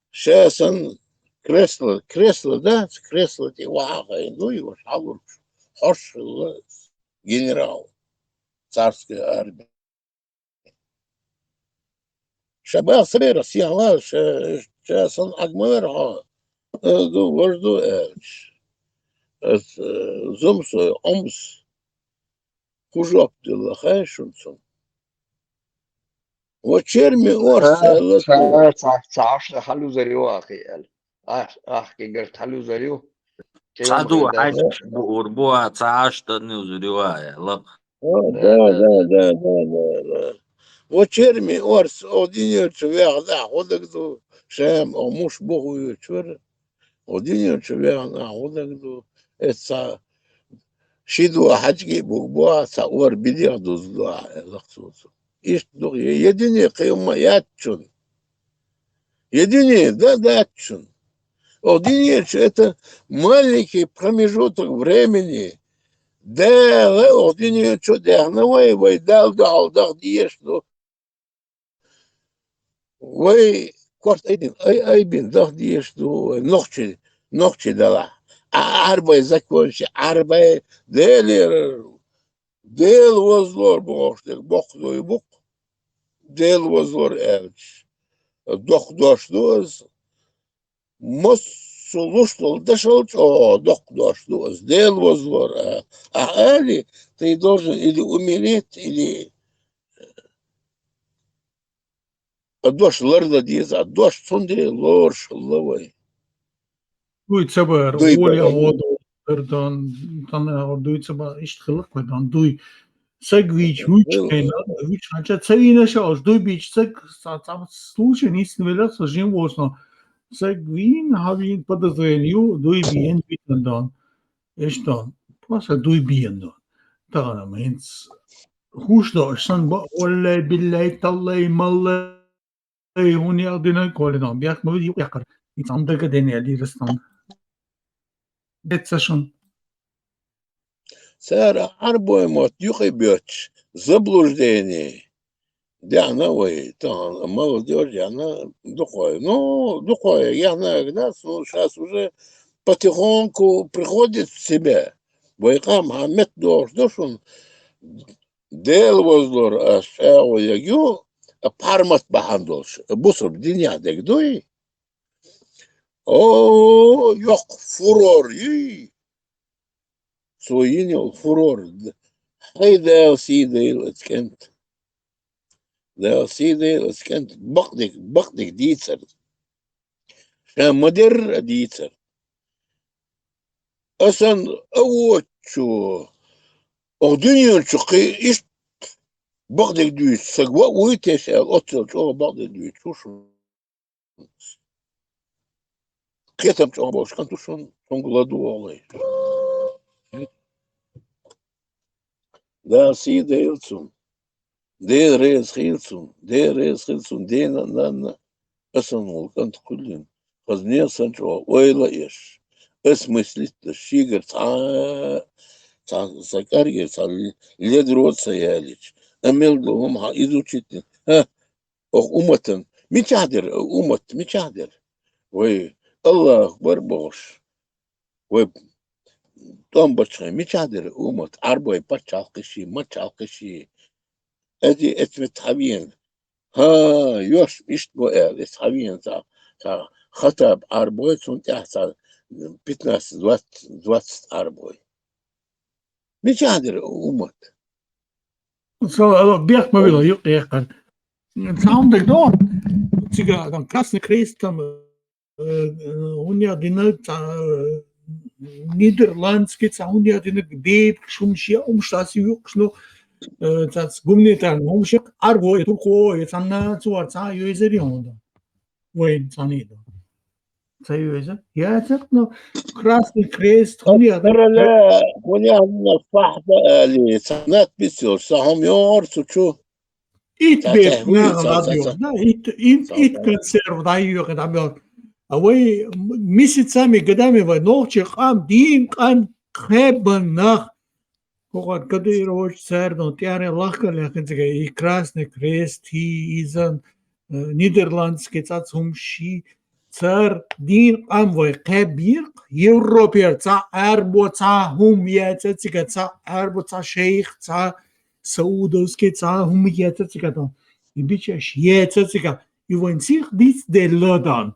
Ша санна кресло, кресло дац, кресло тӀе вахьа а хайна дуй, ваша хьалурчу хьош хилла генерал царской армии. Ша баха ца бегӀира сехьа ва, ша, ша санна Ӏаг ма вара хьо, ас ду, важа ду аьлча. Аса, э, Зумсой Ӏумас хӀун жоп делла хаьий шуна цунна? Ва Черми Орц аьлла цо. Ца, ца, ца Ӏаш хьалузар ю ахи аьлла. Ах, ах, кегар хьалузар ю. Ца ду, хьаьжча буур бу, а ца Ӏаш дан юзар ю а аьлла. О, да, да, да, да, да, да. О черми орс, о динечу вяхна худагду, шам, о муш бухуючур, о динечу вяхна худагду, эца шиду хачги букбуа, ца ор бидех дузду, лахсусу. Ишт дух, е-, едине кыйма ятчун. Едине, да, датчун. О динечу это маленький промежуток времени. Да, о динечу дяхна вай, вай дал да алдах диешну. Вай корт айдин, ай, ай бин дах диешну, вай нохчи, нохчи дала. А арбай закончи, арбай делер, дел возлор бохштек, бохдой бук. Дел возлор элч. Дох дош доз. Массу луштал дашал чӀо доккха дош ду аз, Дела возлор, а, а али, ты должен или умереть, или, а, дош ларла деза, а дош цунде лорш лавай. Дуй ца бар, Дуй оля бар. Оду, дердан, тана, дуй ца бар, ишт хилак дан, дуй. Саг вич, вич, Хилак. Кайна, вич, ханча, ца вина ша, аж дуй бич, саг, ца, ца, случай, нис, веля, са жим восна. Саг вин, ха вин, подозрению, дуй биен, битен дан. Эштан, паса дуй биен дан. Тагана, менц. Хуш да, сан ба, оллай, биллай, таллай, маллай. Эй, уни алдина колина, бяхма ви юкъ якъар. Ицан дага дени али растан. Бет сашун. Цар арбой мот юкъи бёч. Заблуждение. Дяна вай, тан, молодёжь, дяна, духой. Ну, духой, я знаю, да, ну, щас уже потихоньку приходит в себя. Вай кам хамет дошдошун. Дел возлор а шао ягю, а пармат бахан долш. Бусур диня дег дуй. О, ёк фурор юй. Цо йинел фурор. Хай дел си дел эцкент. Дел си дел эцкент. Бакъдик, бакъдик дийцар. Ша мадер а дийцар. Асан авочу. О дунья чу кхы ишт бакъдик дюйч. Сагва уй тешел. Оцел чу бакъдик дюйч. Ушу. Кетам чу бош кантушун. Сонгула дуолай. Да, си дейлцун. Де рез хилцун. Де рез хилцун. Де на, на, на. Асан ол кант куллин. Хазне сан чу ойла еш. Эс мыслит да шигер ца, ца, ца каргер, ца ледрот ца ялич. Амел да хум ха изучит. Ха, ох, уматан. Мичадер, умат, мичадер. Вай, Аллах Акбар бош. Вай, тон бачхай, мичадер, умат. Арбой пачалкиши, мачалкиши. Эди этмет хавиен. Ха, ёш, ишт бо эл, эс хавиен ца, ца, хатаб арбой, цун тя ца, пятнадцать, двадцать, двадцать арбой. Мичадер умат. Со, ало, бех ма вила, юк, яхан. Саундек дон. Цига, там, Красный Крест, там, э, э, уня дина, ца, э, нидерландский, ца, уня дина, бейб, шумшия, умштаси, юк, шну, э, ца, гуманитарный, умшик, арго, турко, э, ца, на, цуар, ца, ё, изери, он, да. Войн, ца, не, да. Союза. Я цек, ну, Красный Крест, хуйня, да? Паралле, хуйня, ну, фахда, али, санат бисёр, сахам ёр, сучу. Ит Са бет, тахуй, на, са, на, са, бьёр, са. Да, ит, ит, Са, ит са. Консерв, да, ю, да, бьёр. А вы м-, месяцами, годами вы, ночи, кам, дин, кам, хебанах. Хохот Кадырович цердон тяре лахка лехенцеге и Красный Крест, и изан, э, нидерландский цац хумши, цар дин къам вай къебирк, Европер ца арбо ца хум яцецига ца арбо ца шейх ца саудовский ца хум яцецига тон. И бичаш яцецига. И вайн сих диц делодан.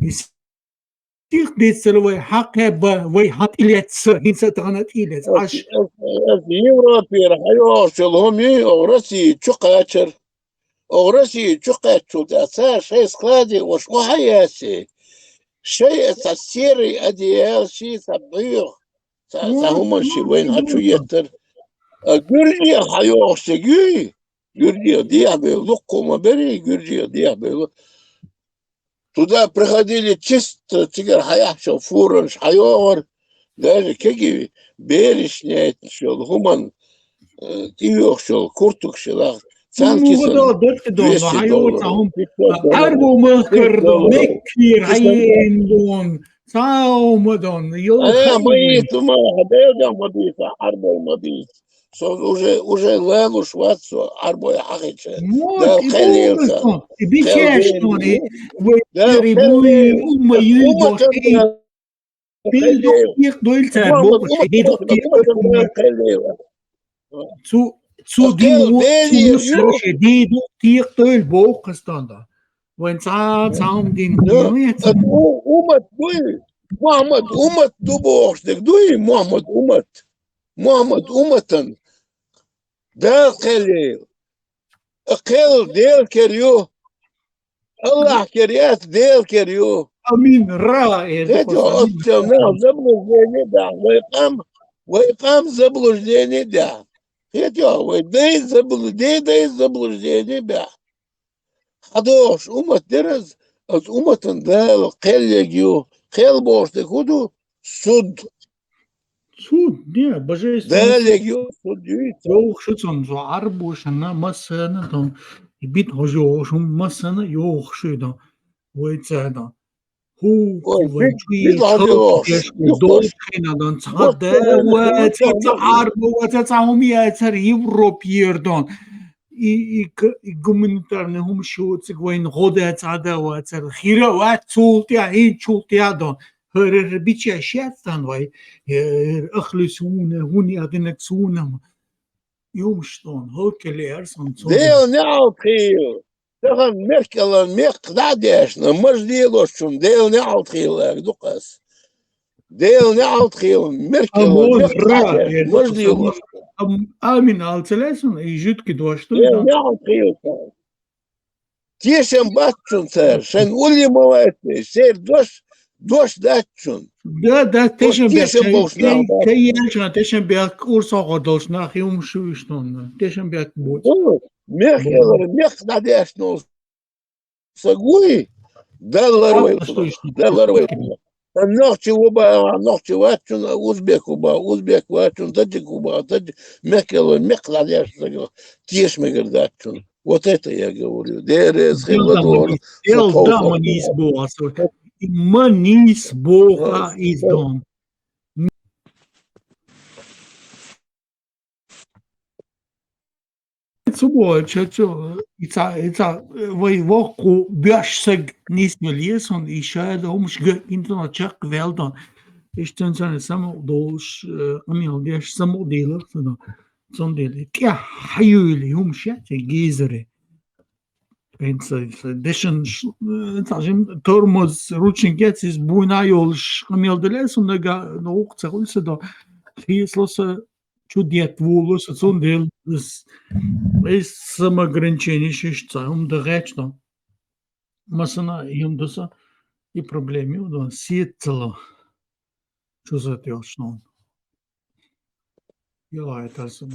И сих диц сел вай хакъе ба, вай хатилец, хинса тагана тилец. Аш. Европер хайо шел хуми, о России чукачер. О России чукачул да ца шей склади, ош о хаяси. Шей это серый одеял, ши са бюх. Са, са хуман ши вайн хачу еттер. А гюрли хайо ши гюй. Гуьржех дехьабевлла, луккхо ма берий, гуьржех дехьабевлла. Туда приходили чисто цигара хьаяхьаш йола фуранаш хьайоагӀар, даже кегий бераш найташ йола хӀуман, э, тӀейоьхуш йола куртукаш йилахь. Царна кисана двести долларов. ХьайоагӀа цхьа хӀума. Пятьсот долларов. Ӏарбой махкара дон, Меккера хьаена дон, цхьа хӀума дон. Йо, э, ма хьайна. Йийца ма, хьа Дела ден ма бийца, Ӏарбой ма бийца. Со уже, уже лалуш вац со Ӏарбой хьахича. Дала кхел лойла царна. И бичеш тони, вай Дала кхел лойла. Умма юй умма доши. Дала кхел лойла. Бил дукъ текъа дойла цар, Мухаммад, бокъо, ши ди дукъ текъа дойла. Цу, цу дин, цу Дела ши ди дукъ текъа дойла, бокъо станда. Вайн цхьа, цхьа хӀума дин, э, ну, яц. Э, у-, уммат дуй, Мухаммад уммат ду бохуш дерг дуй, Мухаммад уммат. Мухаммад умматан Дала кхел лойла. Кхел Дела кера ю. Аллахь кера яц, Дела кера ю. Амин, ра, э, хетий хьо, оццул нах заблуждение баьхьа. Вай къам, вай къам заблуждение баьхьа. Хетий хьо, вай дай забл-, дай, дай заблуждение баьхьа. ХьадогӀуш уммат дераз, оцу умматан Дала кхел лег ю. Кхел бохуш дерг хӀун ду? Суд. Суд, не, божественный суд. Дала лег ю, суд юй. Йохуш ю цунна, цу Ӏарбошна массарна дон, и бит хьожа йохуш, хӀума массарна йохуш ю дон. Вай царна. ХӀу, ой, вай бит, чуй бит хьожа йохуш, долуш хина дон, цхьа да вацар, цхьа Ӏарбо вацар, цхьа хӀума яцар, Европера дон. И, и г-, и гуманитарный хӀума шу цига вайна гӀо дац, цхьа да вацар, хира вац, цул тӀаьхьа, хӀинцул тӀаьхьа дон. ХӀара бича шец дан вай, э, ахлу суна, хӀуни адинак суна. Юмш тон, хӀокхе лер сан цо. Дела неӀалт хийла. Тахан Меркелан мекх дӀа а дешна, маж лелочун Дела неӀалт хийла, аьлла ду-кх ас. Дела неӀалт хийла, Меркелан мекх дӀа а дешна, маж лелочун. Ам-, амин, алцалесун, и жуткий дош ду. Дела неӀалт хийла. Тешам бац цунна цара, шайн улле ма вайтале, шера дош, дош дац цунна. Да, да, тешам бац, тешам болуш нах бац. Кай, кай яьлча, тешам бац, урс хьо долуш нах, юмаш ю иштта, тешам бац боцу. О, мехкелара, мехк дӀадешна волу саг вуй, Далла лар вай, Далла лар вай. Сан нохчи ву баха, нохчи вац цунна, узбек ву баха, узбек вац цунна, таджик ву баха, таджик, мехкелара, мехк дӀадешна саг, тешам мегар дац цунна. Вот это я говорю. Деррес хилла дора. Эл да ма нийса боху аса. Ма нийса боху иза дон. Цу бохуча, цу, и ца, и ца, вай воккху беш саг нийса мел еза, и шайда хӀумаш ган, интана чекх вел дон. Иштта царна самукъа долуш, э, къамел деш, самукъа дийлар ца дон. Цундела тӀехь хьаюйла хӀума шаьтта гейзаре. Хьин ца, ца дешан ш-, ца жим тормоз ручник яц, иза буйна йолуш къамел деле, суннага нагӀух ца хуьлу ца до. Хийсло ца чу детта вулло ца, цундела ис, ис самоограничение шиш ца, хӀума дан гӀерташ до. Масана, и хӀума дан ца, и проблема ю, дон, сета ца ло. Чу ца тӀехьаш нон. Яла это сан.